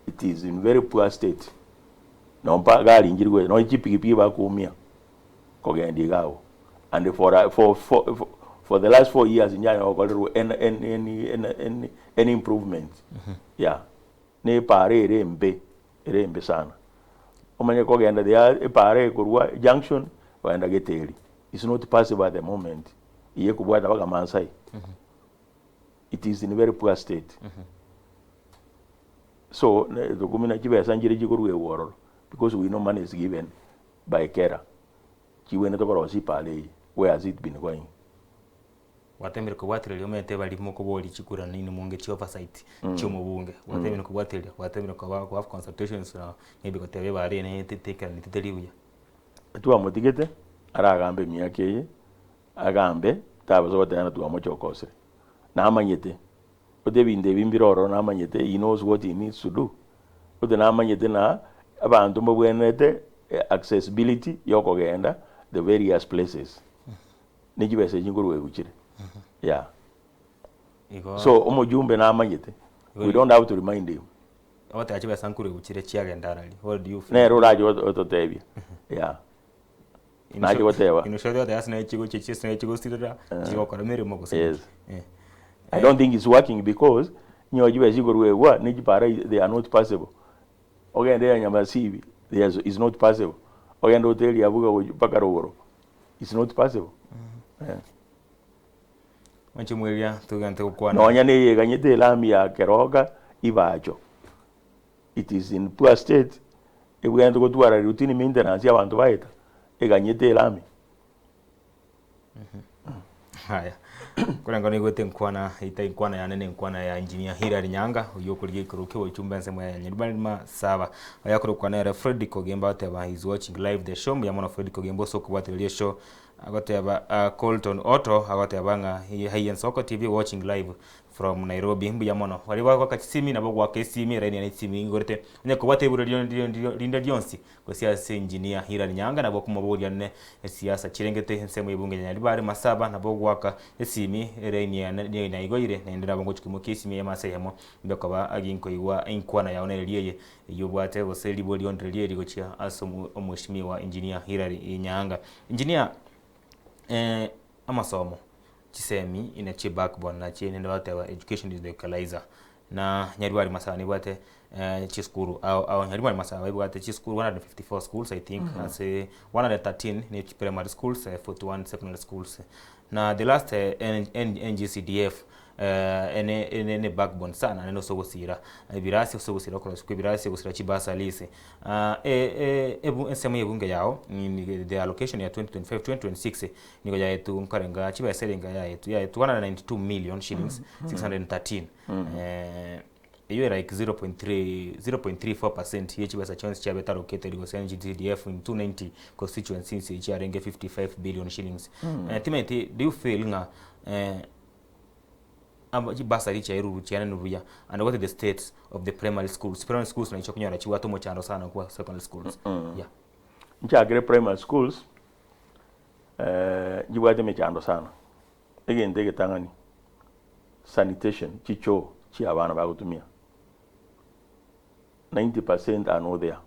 it is in very poor state, nompa garingirwe nonye chipikipiki bakoumia kogenda iga abwo and for for for for the last 4 years njanyara gokorerwa any any any any any any improvement yeah. Na epaara ere embe, ere embe sana. Omanye kogenda the a epaara ekorwa junction kogenda Geteri is not possible at the moment, iga ekobwata mpaka Maasai. It is in very poor state. So ne tokumina chibesa nchire chikorwegwa ororo because we know money is given by Kera, chibwenerete korosia epaara eye, where has it been going? Gwatemire kobwatereria omanyete baria mokoboria chikura nainwe monge chi oversight chia omobunge, gwatemire kobwatereria, gwatemire koba ko have consultations na maybe goteba ebara eye neye teikeraneti teri buya. Twamotigete aragambe emiaka eye, agambe tabasa goteba ng'a twamochokosire. Namanyete, ote ebinto ebi mbire ororo namanyete he knows what he needs to do. Ote namanyete na abanto mbabwenerete accessibility ya okogenda the various places. Ne chibesa echi nkorwa egochire. Yeah. Igo So omojumbe namanyete, we don't have to remind him. Ogoteba chibesa nkorwa egochire chiagenda arari, what do you feel? Nere orache ototebia. Yeah. Nache goteba. Inwe shortly goteba ase naye chigochia ase naye chigosirera, chigokora emeremo gose Yes. Eh. I don't think it's working because nyowe chibesa chikorwegwa ne chipara they are not passable. Ogende ya Nyamasibi they are is not passable. Ogende hoteli abwo iga gochia mpaka rogoro it's not passable. Eh. Inche mweria togente gokwana. Nonya neye eganyete elami ya Keroka Ibacho it is in poor state ebwenerete gotwara routine maintenance abanto baeta eganyete elami. Haya. Koreng'ana naigwete enkwana eita enkwana yane na enkwana ya Engineer Hillary Nyaanga oyio okorigia ekerogo kia obochumba ensemo ya Nyaribari Masaba. Oyo akorokwa nere Fredrick Ogemba agoteba he is watching live the show. Mbuya mono Fredrick Ogemba ase okobwatereria eshow. Agoteba Colton Otto agoteba ng'a hi Ensoko TV watching live from Nairobi. Mbuya mono. Baria bagoaka chisimi nabo goaka esimi elaini yane chisimi ingorete. Onye kobwate ebura rinde rionsi Gose ase Engineer Hilary Nyaanga nabo okomoboria ne esiasa chirengete ensemo y'ebunge ya Nyaribari Masaba nabo ogoaka esimi elaini yane naigoire naende nabo ngochia koimokia esimi eyemo ase eyemo mbe koba ginkoigwa enkwana yao nere rieye eyio obwate gose ribori rionde riria eri gochia ase omweshimiwa Engineer Hilary Nyaanga. Engineer amasomo, chisemi inachio ebackbone nachio naende bagoteba education is the equalizer. Na Nyaribari Masaba nebwate chisukuru ao ao Nyaribari Masaba ebwate chisukuru 154 schools I think ase 113 ne chi primary schools, 41 secondary schools. Na the last NGCDF ene ene ne backbone sana naende ase ogosira ebirasi ase ogosira okorosia kwa ebirasi ogosira chibursaries. Ebu ensemo ya ebunge yao the allocation ya 2025 2026 nigo yaetwe nkorenga chibesa erenga yaetwe yaetwe 192 million shillings 613. Eyio ere like 0.3 0.34% ye chibesa chionsi chiabete allocated gose NGCDF in 290 constituencies chiarenge 55 billion shillings. Timanyeti do you feel ng'a chibasari chiairurwe chiaenanwe buya and what is the state of the primary schools? Primary schools nachi okonyora chibwate omochando sana kobua secondary schools. Yeah. Nchakire primary schools, nchibwate emechando sana. Egento egetang'ani, sanitation, chichoo chia abana bagotumia, 90% are not there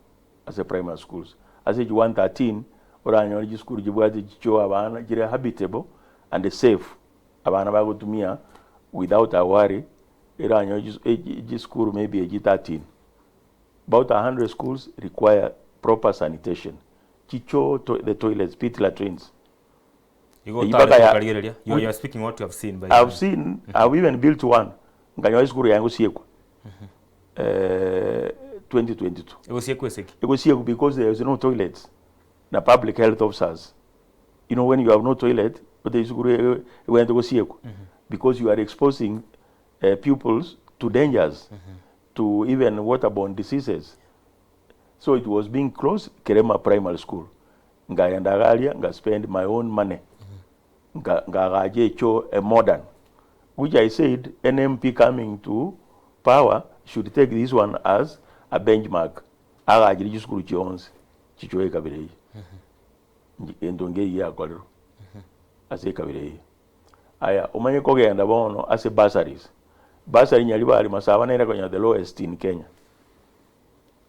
ase primary schools. Ase echi 113 oranyore chisukuru chibwate chichoo abana chire habitable and safe abana bagotumia without a worry, eranyore chisukuru maybe echi 13. About 100 schools require proper sanitation, chichoo, the toilets, pit latrines. Igo Eyio otare mpaka ya tokarigereria, you are speaking what you have seen by I've seen, I've even built one, nkanyora esukuru yaye ngosiekwa 2022. Egosiekwa ase ki? Egosiekwa because there is no toilets na public health officers. You know when you have no toilet, Otebi esukuru ebwenerete gosiekwa because you are exposing pupils to dangers, to even water borne diseases. So it was being closed Kerema Primary School. Nkaenda iga aria nka spend my own money nka nkagacha echoo a modern which I said any MP coming to power should take this one as a benchmark agachire chisukuru chionsi chichoe ekabira eye. Egento nkeiyo giakorerwa ase ekabira eye. Aya omanye kogenda bono ase bursaries, bursary Nyaribari Masaba nere konya the lowest in Kenya.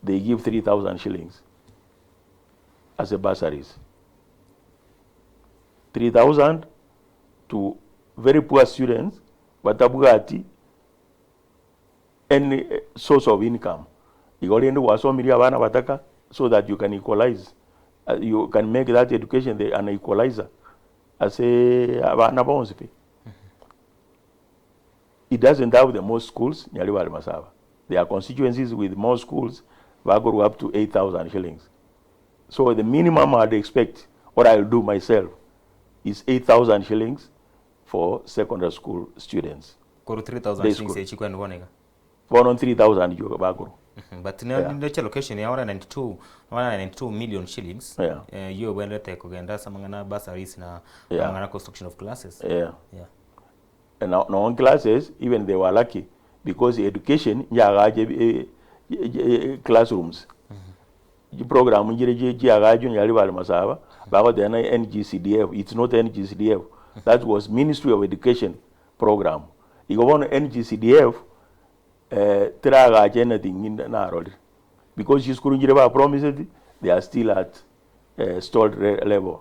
They give 3000 shillings ase bursaries. 3000 to very poor students batabwati any source of income. Igo rende gwasomirie abana abataka so that you can equalize, you can make that education the an equalizer ase abana bonsi pi. It doesn't have the most schools, Nyaribari Masaba. There are constituencies with more schools bakorwa up to 8000 shillings. So the minimum I'd expect or I'll do myself is 8000 shillings for secondary school students. Korwa 3000 Day shillings school. echi chikwenda bono iga. Bono 3000 chioka bakorwa. But Yeah. ndoche allocation ya 192 192 million shillings Yeah. eyio ebwenerete kogenda ase amang'ana a bursaries na Yeah. amang'ana construction of classes. Yeah. Yeah. Na nonye classes even they were lucky because education njagache classrooms chiprogram nchire chiagachwe nyari bare masaba bagoteba na NGCDF it's not NGCDF that was ministry of education program igo bono NGCDF teragacha anything narorire because chisukuru nchire ba promised they are still at stalled level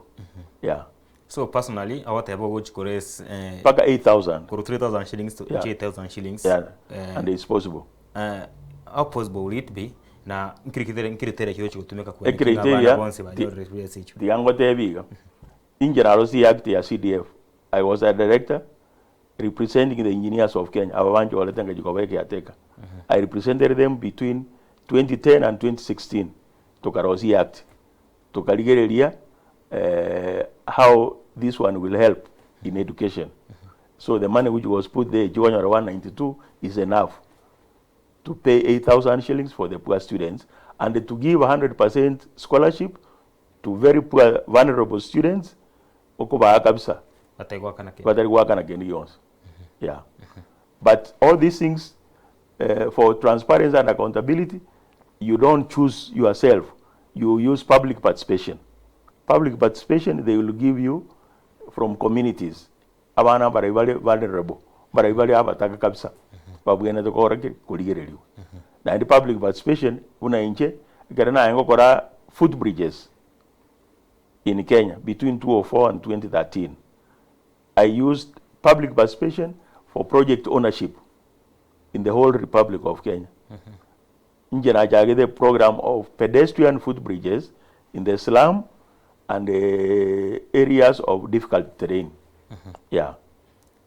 yeah. So personally agoteba ogochi kore ase eh, Mpaka 8000. korwa 3000 shillings to Yeah. 8000 shillings Yeah. eh, And it's possible. eh, how possible will it be na nkiri nkiritere ki ogochi gotumeka kweneki ng'a Ecriteria abana bonsi banyorire buya ase ekio. Tiga ngotebi iga, inche narosie act ya CDF, I was a director representing the engineers of Kenya, aba banchorete ngachia koba ecaretaker. I represented them between 2010 and 2016, tokarosia act. Tokarigereria how this one will help in education. So the money which was put there, chikonyora 192, is enough to pay 8,000 shillings for the poor students and to give 100% scholarship to very poor vulnerable students okobaa kabisa Batari goakana kende. batari goakana kende gionsi. Yeah. But all these things for transparency and accountability, you don't choose yourself, you use public participation. Public participation they will give you from communities, abana mbarabwo bare vulnerable, mbarabwo bare abataka kabisa, babwenerete kogora ki? Korigereriwa. Naende public participation buna inche, ekero naye ngokora foot bridges in Kenya between 2004 and 2013, I used public participation for project ownership in the whole Republic of Kenya. Inche nachagete program of pedestrian footbridges in the slum and areas of difficult terrain. Yeah.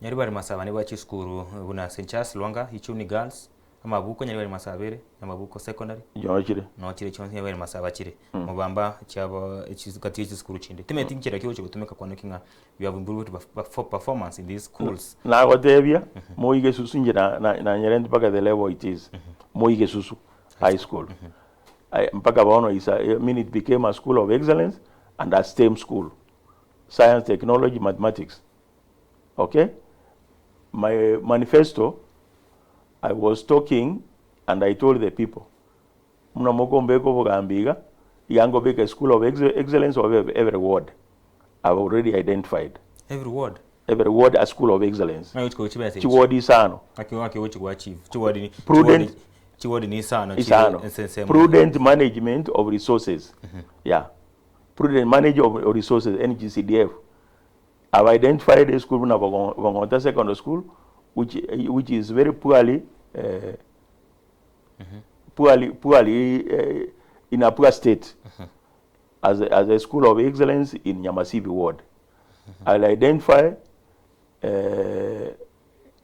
Nyaribari Masaba nigo chisukuru buna St Charles Lwanga, Ichuni Girls, Amabuko Nyaribari Masaba ere, Amabuko Secondary. Noo chire. Noo chire chionsi Nyaribari Masaba chire. Mobamba chiabo gati ye chisukuru chinde. Timanyeti nchera ki ogochia gotumeka kwaneki ng'a you have improved performance in these schools. Nagotebia, Moi Gesusu inche nanyerenti mpaka the level it is, Moi Gesusu High School. Mpaka bono is a, I mean it became a school of excellence and a STEM school, science, technology, mathematics. Okay? My manifesto, I was talking and I told the people, muna mokombeka obogambi iga, iga nkobeka a school of excellence of every ward. I've already identified. Every ward? Every ward a school of excellence. Ng'aki gochia gochia chibesa echi? Chiward isano. Ng'aki ng'aki gochia go achieve? Chiward ni Prudent. chiward chiward ni isano chire Isano. ase ensemo. Prudent management of resources. Yeah. Prudent management of resources, NGCDF. I've identified a school buna Bong'ota Secondary School which, which is very poorly, uh, poorly, poorly uh, in a poor state as a, as a school of excellence in Nyamasibi ward. I'll identify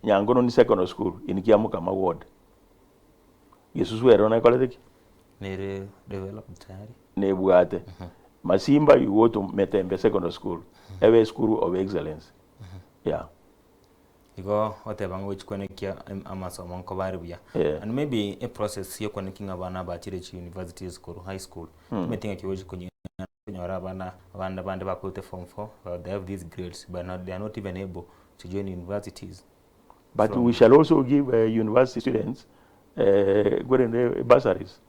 Nyangononi Secondary School in Kiamukama ward. Gesusu ero nekorete ki? Nere developed tayari. Nebwate. Masimba you go to Metembe Secondary School, ebe esukuru of excellence, yeah. Igo oteba ng'a gochia kwenekia amasomo nkoba are buya. Yeah. And maybe eprocess ya okwenekia ng'a abana bachire chiuniversities korwa high school, omanyete ng'aki ogochi konyora abana abande bande bakorete form four, they have these grades but not they are not even able to join universities. But we shall also give university students kwerende bursaries,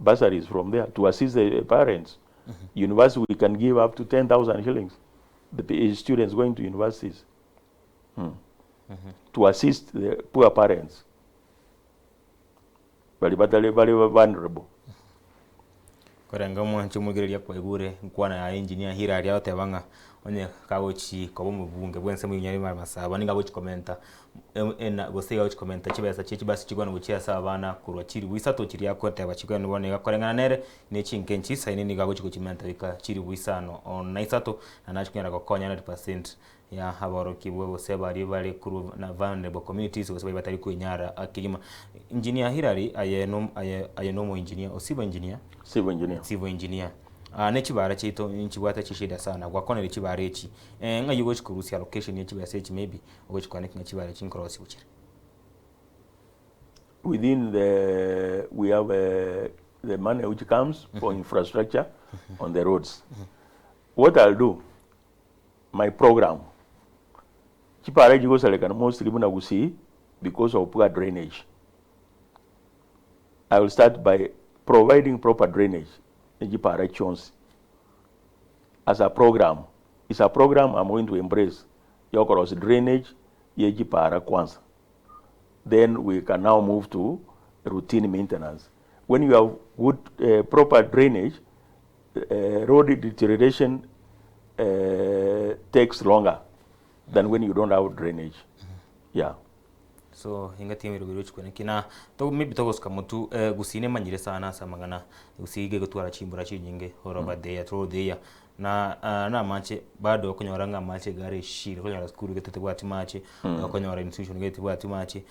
bursaries from there to assist the parents. University we can give up to 10,000 shillings, the students going to universities to assist the poor parents baria batari bare vulnerable. Korenge omwanchi omoigereria kwaigure nkwana yaye engineer Hillary agoteba ng'a onye kagochi koba omobunge bwa ensemo ya Masaba nigo agochi komenta ena gose iga agochi komenta chibesa chie chibasi chigwane gochia ase abana korwa chilifu isato chiria agoteba chigwane bono iga koreng'ana nere ne chinka nchisaine nigo agochi gochimenta goika chilifu isano na isato na nachi konyara gokonya 100% ya aborokigwa gose baria bare korwa na vulnerable communities gose baria batari kwenyara kegima. Engineer Hillary aye no aye aye nomo engineer o civil engineer? Civil engineer. Civil engineer. Ah, ne chibara chiaito nchibwate chishida sana, gwakwanire chibara echi, ng'ai ogochi korusia allocation ya chibesa echi maybe ogochi koaneka ng'a chibara echi nkorosiwa chire? Within the we have the money which comes for infrastructure on the roads. What I'll do, my program, chipara echi chigosarekana mostly buna Gusii because of poor drainage. I will start by providing proper drainage ne chipara chionsi as a program. It's a program I'm going to embrace ya okorosia drainage ye chipara kwanza. Then we can now move to routine maintenance. When you have good proper drainage, road deterioration takes longer than when you don't have drainage. Yeah. So ingati emerogo eria ochikwana ki na to maybe togosuka motwe eh, gusii nemanyire sana ase amang'ana gusii iga egotwara chimbura chinyinge all over the year throughout the year na ah, na amache bado okonyora ng'a amache iga are eshida okonyora sukuru gete tebwati mache okonyora institution gete tebwati mache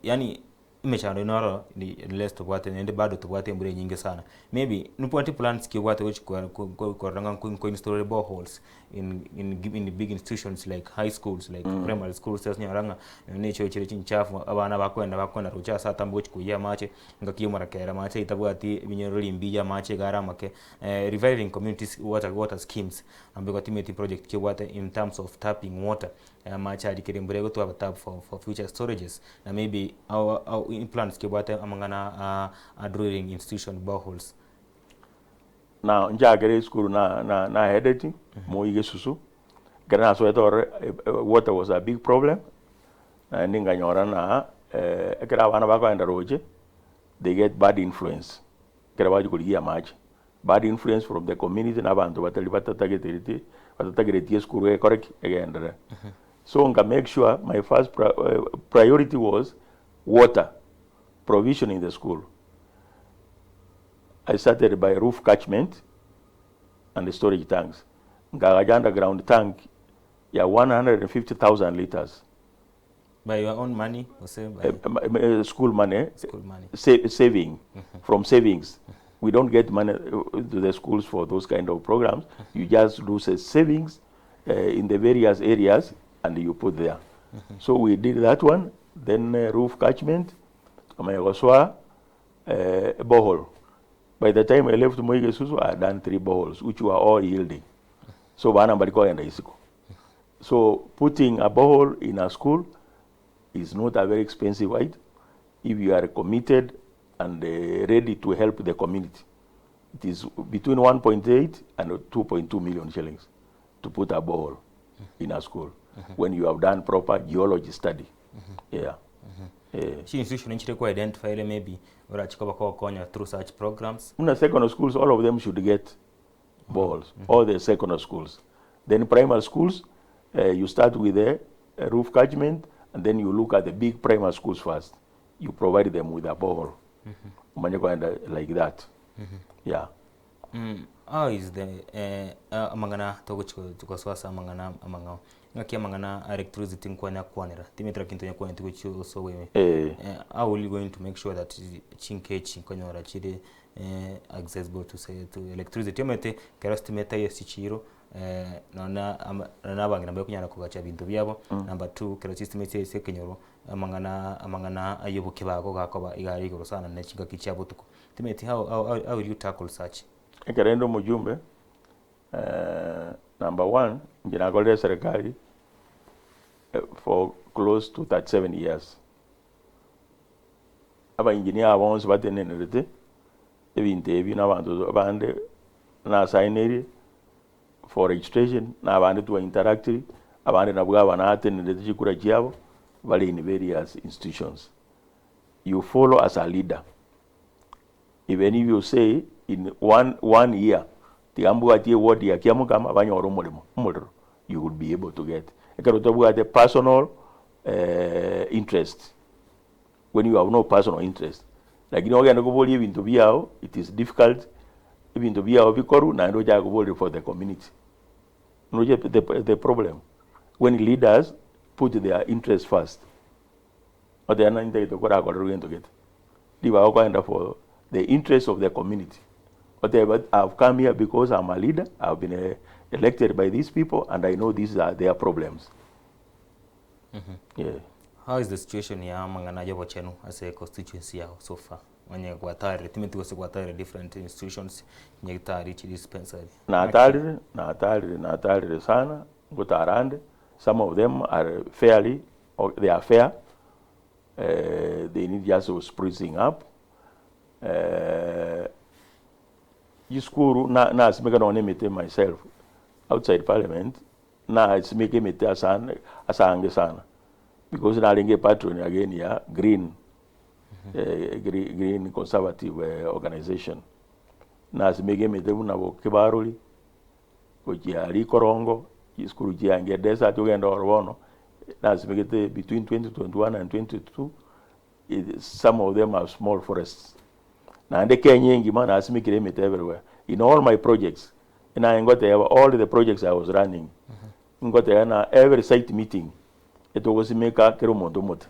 yaani Emechando eye noro unless tobwate naende bado tobwate embura enyinge sana. Maybe nobwate plans ki obwate gochi korora ng'a nko install ore boreholes in in big institutions like high schools like primary schools onyore ng'a nonye na echoo chire chinchafu abana bakoenda bakoenda roche ase atambe gochi koiyia amache, engaki ya omorakera amache aywo tabwati ebinyorori mbiya amache iga are amake. Reviving communities water water schemes nabo igo timeti project ki obwate in terms of tapping water. Amache aria kera embura egotwa aba tap for for future storages na maybe our our in plans kebwate amang'ana a a drilling institution boreholes. Now nchakere esukuru na na naedeti moi gesusu, ekero nasoete ororo water was a big problem, naende nkanyora ng'a ekero abana bakoenda roche, they get bad influence ekero bachia korigia amache. Bad influence from the community na abanto batari batatagetereti batatagereti esukuru ekore ki? Egenderere. So nka make sure my first priority was water provision in the school. I started by roof catchment and storage tanks. Nkagacha underground tank ya 150,000 litres. By your own money gose by School money, school money? saving, from savings. We don't get money to the schools for those kind of programs. You just do savings in the various areas and you put there. So we did that one, then roof catchment, tukamanya gosoa borehole. By the time I left Moi Gesusu, I had done three boreholes, which were all yielding. So bana mbari kogenda isiko. So putting a borehole in a school is not a very expensive right if you are committed and ready to help the community. It is between 1.8 and 2.2 million shillings to put a borehole in a school when you have done proper geology study. Yeah. Eh. Chi institution nchire kwa identify ere maybe orache koba kogokonya through such programs. Buna secondary schools all of them should get boreholes, all the secondary schools. Then primary schools, you start with a roof catchment and then you look at the big primary schools first. You provide them with a borehole. Omanye kogenda like that. Yeah. How is the amang'ana togochi gosoa ase amang'ana amang'ao. Ng'aki amang'ana a electricity nkwanya kwanera, timanyeti lakini tonyakwaneti gochia ase oboime. Eh. How will you going to make sure that chinka echi nkonyora chire accessible to say to electricity? Omanyete ekero estima etaiyo ase chichiro nonye na ama nonye na abang'ina mbakonyara kogacha ebinto biabo, number two ekero chistima chire ase ekenyoro, amang'ana amang'ana aywo obokebago gakoba iga are igoro sana ne chingaki chia botuko. Timanyeti how how how will you tackle such? Ekero inde omojumbe, Number one, inche nakorire eserekari for close to 37 years. Aba engineer aba bonsi batenenerete ebinto ebi na abanto bande nasainirie for registration na abande twa interactiri, abande nabwo aba natenenerete chikura chiabo bare in various institutions. You follow as a leader. Even if you say in one, one year tiga mbwatie eward ya Kiamokama banyore omoremo, omorero, you will be able to get. Ekero otabwate personal eh, interest, when you have no personal interest, lakini ogende koboria ebinto biao, it is difficult, ebinto biao bikorwe naende ochake koboria for the community. Noche the, the problem, when leaders put their interest first. Oteba nonye ntagete korakorerwe gento gete, ribaga okoenda for the interest of the community, otebe I have come here because I'm a leader, I have been elected by these people and I know these are their problems. Yeah. How is the situation ya amang'ana ya obochenu ase constituency yao so far? Onye gwatarire timeti gose gwatarire different institutions, nyagitari, chidispensary. Natarire, natarire, natarire sana, ngotara ande, some of them are fairly they are fair, they need just sprucing up, chisukuru nasimeka nonya emete myself outside parliament, nasimeka emete asande asange sana because narenge epatron again ya green, green conservative organization, nasimeka emete buna bokibarori. Gochia rikorongo, chisukuru chiange desert ogende ororo bono, nasimegete between 2021 and 2022, some of them are small forests. Naende Kenya engima nasimekire emete everywhere. In all my projects, naye ngoteba all the projects I was running, ngoteba na every site meeting, etogosimeka kera omonto omote.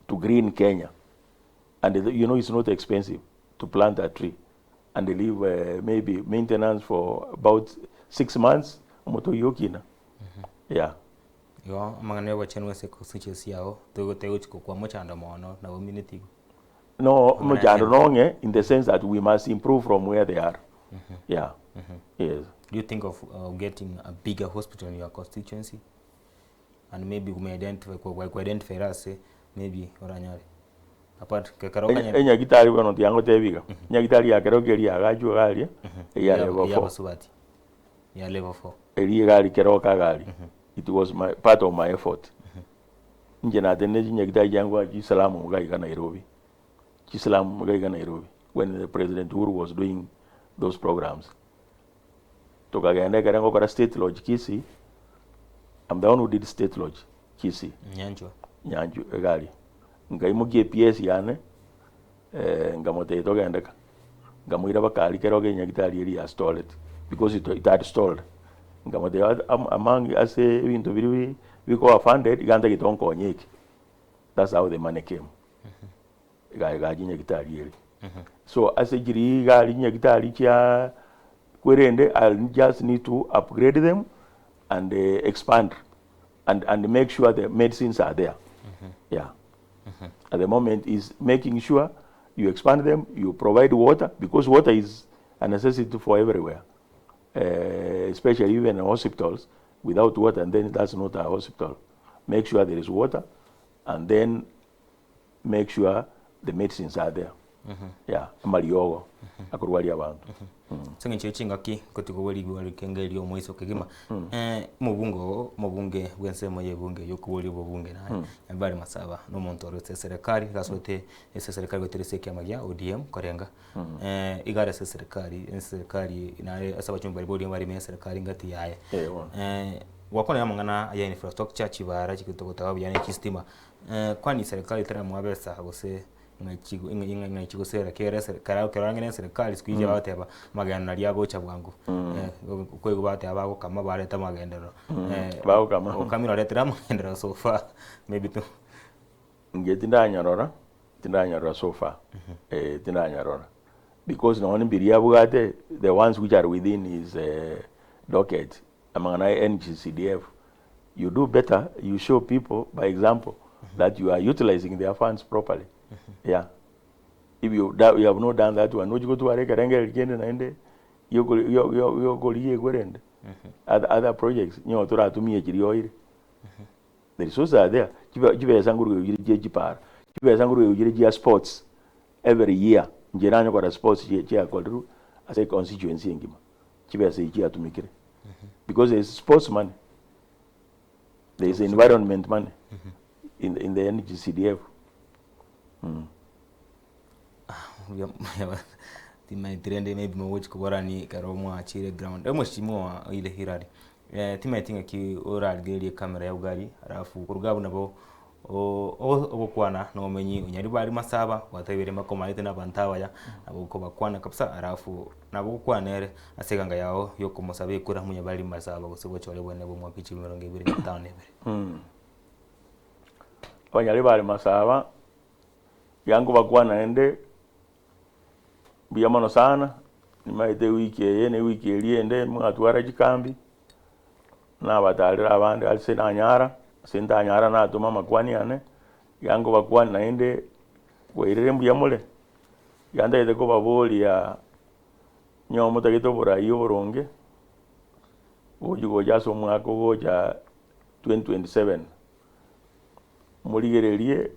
To green Kenya. And you know it's not expensive to plant a tree. and leave maybe maintenance for about 6 months omote oyio okina yeah. Igo amang'ana ya obochenu ase constituency yao togochi gokwa mochando mono nabo omineti igo. No omochando nong'e in the sense that we must improve from where they are yeah yes. Do you think of getting a bigger hospital in your constituency and maybe kume identify ku identify ase maybe oranyore Apart kekero Enya- okanye Enyagitari bono tiangotebi iga, enyagitari ya keroka eria yagachwa iga aria, eya ya level ya four. basubati ya level 4. Eria iga aria keroka iga aria, it was my part of my effort. Inche natenenire chinyagitari chiango chislamu iga iga Nairobi, chislamu iga iga Nairobi, when the President Uhuru was doing those programs. Tokagenda ekere ngokora State Lodge Kisii, I'm the one who did State Lodge Kisii. Nyanchwa. Nyanchwa iga aria. Nkaimokia ePS yane, nkamotebia togende ka, nkamoira mpaka aria kero kia nyagetari eria ya stalled, because it it had stalled. Nkamotebia among ase ebinto biria bikoba funded, iga ntagete onkonye eke, that's how the money came. Iga egachia nyagetari eria. So ase chiria iga aria nyagetari chia kwerende I'll just need to upgrade them and expand and and make sure the medicines are there yeah at the moment is making sure you expand them you provide water because water is a necessity for everywhere uh, especially even in hospitals without water and then that's not a hospital make sure there is water and then make sure the medicines are there yeah amariogo akorwaria abanto Ase eng'encho ye chingaki ngotiga oborigwa rikenge erio omoiso kegima omobunge oo omobunge bw'ensemo ya ebunge eywo okoboria obobunge naye Nyabari Masaba na omonto ore ase eserekari iga asoete ase eserekari goetera ase ekiama gia ODM korenga iga are ase eserekari eserekari naye ase abachumbi baria ba ODM bare ime ya eserekari ngati yaye Eh, bono. Gwakwanire amang'ana ya infrastructure chibara chigotaba buya ne chistima kwani serikali teramoa besa gose. Ng'ai chigo ng'ai ng'ai ng'ai chigosera kera ese kera ekero ang'e na eserekari siku hizi bagoteba amagena naria agocha bwango koigwa bagoteba bagokama bareta amagenderero Bagokama. okamire oretire amagenderero so far maybe to. Inche tindanyorora, tindanyorora so far, eh tindanyorora because nonye mbiria abwate the ones which are within his docket amang'ana ya NGCDF you do better you show people by example that you are utilizing their funds properly yeah if you da you have not done that one nochi gotwara ekerengererio kende naende giokori gio gio giokorigia ekwerende other other projects nigo toratumie chiria oire the resources are there chibe chibesa nkoruga chire chia chipara chibesa nkoruga chire chia sports every year inche nanye kora sports chie chiakorirwe ase econstituency engima chibesa echi chiatumekire because there is sports money there is environment money in the, in the NGCDF Timaeti rende maybe mogochi koborani ekero mwachire ground. Omoshimiwa oire Hillary, timaeti ng'aki orarigererie ecamera ya Ugari alafu koruga abwo nabo ogokwana na omomenyi Onyaribari Masaba gwatebire mbakomaete na abanto abaya nabo okobakwana kabisa alafu nabo ogokwana nere ase eganga yao ya okomosaba ekura Monyabari Masaba gose gochora obonene bwa omwaka chilifu emerongo ebere na etano na ebere. Abanyaribari Masaba, iga nkobakwana naende mbuya mono sana, nimaete ewiki eye na ewiki eria ende mwatwara chikambi, nabatarera abande ase nanyara, ase ntanyara natoma amakwani ane, iga nkobakwania naende bwairire mbuya more, iga ntagete kobaboria onye motagete oborai oboronge, gochi gocha ase omwaka ogocha 2027, morigererie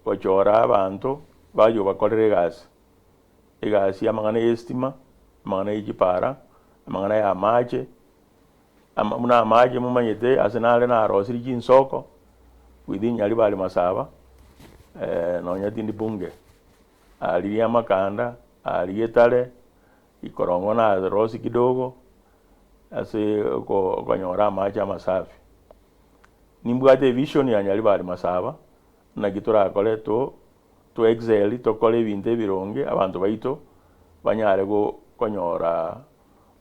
gochora abanto baye obakorere egasi, egasi y'amang'ana y'estima, amang'ana ye chipara, amang'ana ya amache, ama buna amache momanyete ase nare narosirie chinsoko within Nyaribari Masaba nonya tindi bunge, aria amakanda, aria etare, ikorongo narosie kidogo ase oko okonyora amache amasafi. Nimbwate evision ya Nyaribari Masaba, naki torakore to to excel tokore ebinto ebironge abanto baito banyare go konyora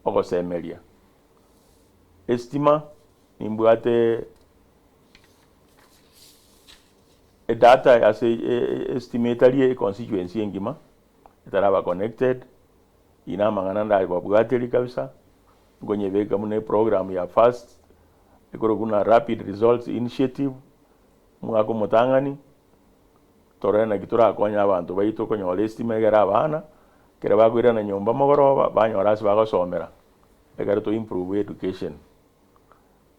ogosemeria. Estima nimbwate edata ase estima etari econstituency engima etaraba connected, eye na amang'ana ndababwaterie kabisa, nkonyebeka buna eprogram ya fast Ekorokwa buna Rapid Results Initiative, omwaka omotang'ani, torore naki torakonye abanto baito konyora estima egere abana, ekero bakoirana nyomba mogoroba, banyore ase bagosomera, ekero to improve education.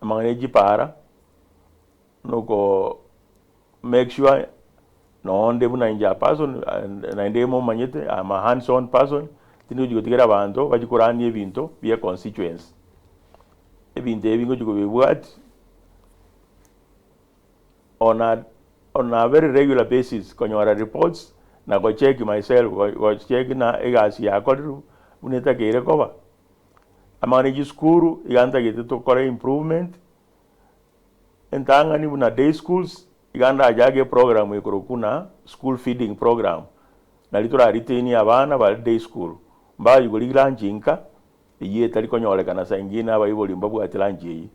Amang'ana ya chipara, noko make sure nonde buna inche a person naende momanyete I'm a hands on person, tindi gochi gotigera abanto bachi korania ebinto bia econstituency. Ebinto ebi ngochi kobibwati on a on a very regular basis konyora reports na gocheck myself gocheck ng'a egasi yakorirwe buna etakeire koba. Amang'ana ya chisukuru iga ntagete tokore improvement. Entang'ani buna day schools, iga ndachake eprogram ekorokwa buna school feeding program, nari tora retain abana bare day school, mbaye korigia lunch nka, eyio etari konyorekana saa ingine abaibori mbabwati lunch eyio.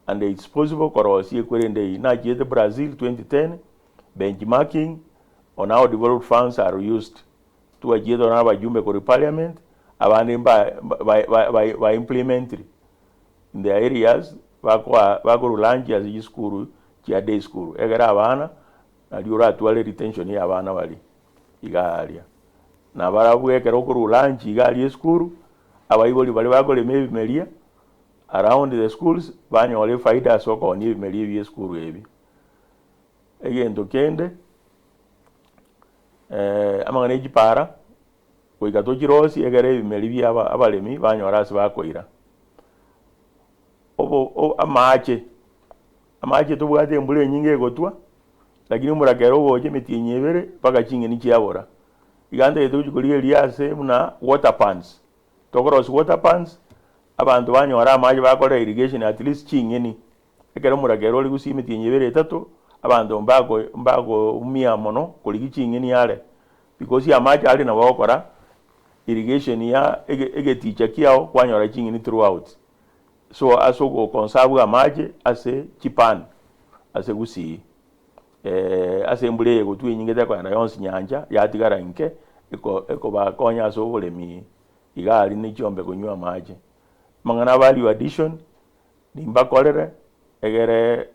And it's possible korosia ekwerende eyio. Nachiete Brazil 2010, benchmarking on how developed funds are used. Twachiete ororo na abajumbe korwa parliament, abande mba ba ba ba implementiri. In their areas bakoa bakorwa lunch ase chisukuru chia day school egere abana nario oratware retention ya abana baria iga aria. Na barabwo ekero okorwa lunch iga aria esukuru, abaibori baria bakorema ebimeria around the schools banyore efaida ase okoonia ebimeria ebi esukuru ebi. Egento kende amang'ana ya chipara. Goika tochirosie egere ebimeri bia abaremi banyore ase bakoira. Obo o amaache, amaache tobwate embura enyinge egotwa, lakini omorakera ogocha emetienyi ebere mpaka ching'eni chiabora. Iga ntagete gochia korigereria ase buna water pans, tokorosia water pans, abanto banyore amache bakorera irrigation at least ching'eni. Ekero omorakera ore gusii emetienyi ebere etato, abanto mbako mbakoumia mono korigia ching'eni are, because amache aria nabo ogokora irrigation ya ege egeticha kiao kwanyora ching'eni throughout. So ase ogoconserve amache ase chipan ase gusii ase embura eye egotwa enyinge tekogenda yonsi nyancha yatigara inke eko ekobakonya ase oboremi iga aria ne chiombe konywa amache. Amang'ana a value addition nimbakorere egere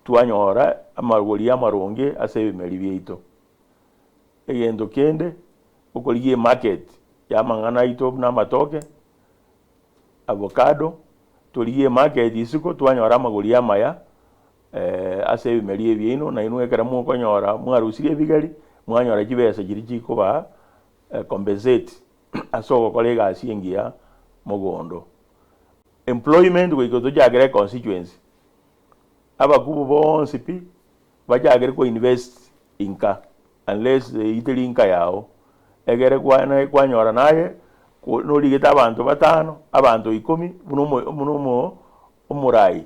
twanyora amagori amaronge ase ebimeri biaito. Egento kende, okorigia emarket ya amang'ana aito buna amatoke, avocado, torigie emarket isiko twanyora amagori amaya ase ebimeri ebi biaino, nainwe ekero mokonyora mwarusirie ebigeri, mwanyora chibesa chiria chikobaa compensate ase ogokora egasi engiya mogondo. Employment goika tochakere econstituency, abakubu bonsi pi bachakere ko invest inka unless eyio teri inka yago, egere kwane kwanyora naye ko norigete abanto batano, abanto ikomi buna omo buna omo omorai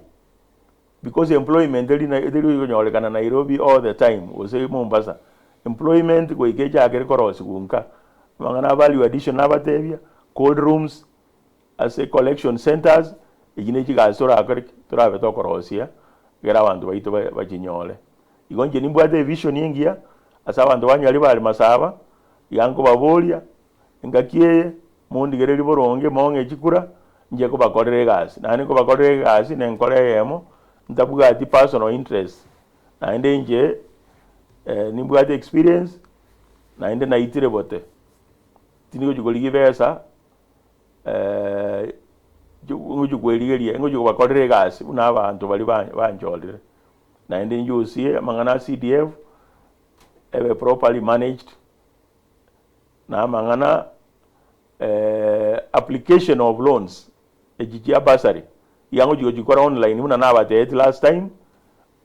because employment teri na teri konyorekana Nairobi all the time gose Mombasa, employment goika echakere korosiwa nka, amang'ana a value addition nabatebia, cold rooms, Ase collection centres, echi ne chigasi torakore ki? Torabe tokorosia ekero abanto baito bachinyore. Igo inche nimbwate evision engiya ase abanto ba Nyaribari Masaba, iga nkobaboria, engaki eye mondigererie boronge mong'e chikura, inche nkobakorera egasi. Naende nkobakorera egasi na enkora eyemo, ntabwati personal interest. Naende inche nimbwate experience, naende naitire bote, tindi gochia korigia ebesa. ngochia kwerigeria, ngochia kobakorera egasi buna abanto baria ba banchorire. Naende njusie amang'ana a CDF, ebe properly managed, na amang'ana application of loans, echi chia bursary, iga ngochia gochikora online buna nabatebetie last time,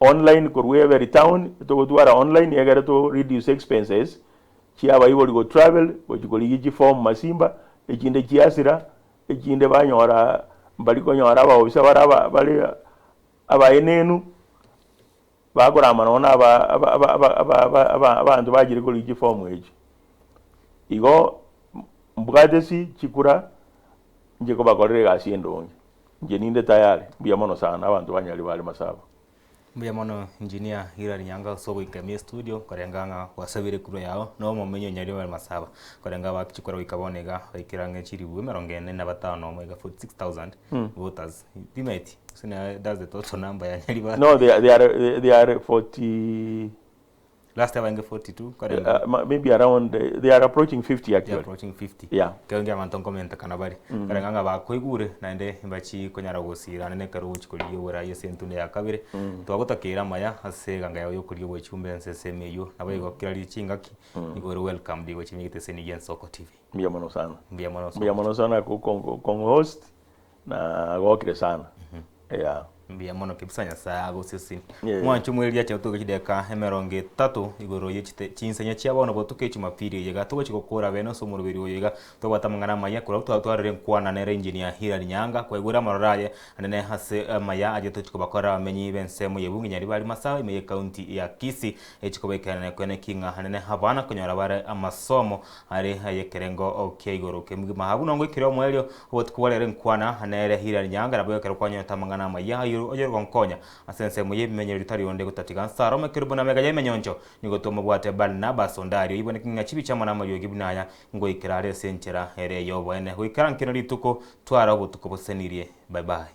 online korwa every town, togotwara online egere to reduce expenses chia abaibori go travel gochia korigia chiform masimba, echinde chiasira, echinde banyora mbari konyora abaofisa bare aba bare abaenenu, bakorama nonye na aba aba aba aba aba aba aba abanto bachire korigia chiform echio. Igo mbwate ase chikura inche kobakorera egasi endonge. Inche ninde tayari, mbuya mono sana abanto ba Nyaribari Masaba. Mbuya mono Engineer Hilary Nyango ase ogoika ime estudio korenga ng'a gwasabire ekurwa yao na omomenyi o Nyaribari Masaba korenga abaki chikura goika bono iga baikire ang'e chilifu emerongo ene na batano omo iga 46,000 voters timeti gose na that's the total number ya Nyaribari. No they are, they are, they are 40 Last year bainge 42 korenga Maybe around they are approaching 50 They actually. approaching 50. Yeah. Ekero ngia abanto nkomentekana bare. Korenga ng'a bakoigure naende mbachi konyara gosira naende ekero ogochi korigia oborai ase entunda ya kabere. Twagotakeire amaya ase eganga yao yokorigia obochumbe ense ensemo eywo. Naboigo kera ri chingaki nigo ore welcomed gochia ime egeteseni gia Ensoko TV. Mbuya mono sana. Mbuya mono Mbuya mono sana ko ko kong'ohost na gokire sana. Yeah. Mbuya mono kabisa Nyasaye agosesenie. Yeah. Mwanche omwereri acha gotoka chidakika emerongo etato igoro ye chite chinsenya chia bono botuko echumapili eye iga togochi gokora bene ase omoroberi oyo iga tobwate amang'ana amaya korwa twatwarire nkwana nere engineer Hilary Nyaanga kwaigwere amaroro aye anene ase amaya aye tochi kobakorera abamenyi b'ensemo y'ebunge Nyaribari Masawa ime y'ecounty ya Kisii echi kobaikeranera kwene ki ng'a anene abana konyora bare amasomo are ayekerengo kia igoro kemogima. Abwo nongoikire omoerio obotuko bwa rero enkwana nere Hilary Nyaanga nabo ekero kwanyorete amang'ana amaya ayio oyore gonkonya ase ensemo y'ebimenyero ritari onde gotatiga nsaro omokerubo na amega y'emenyoncho nigo twamobwate Barnabas Ondario oiboneke ng'a chibicha amo namariogi buna aya ngoikera are ase enchera ere ey'oboene goikera nkeno rituko twara obotuko bosesenirie. Bye bye.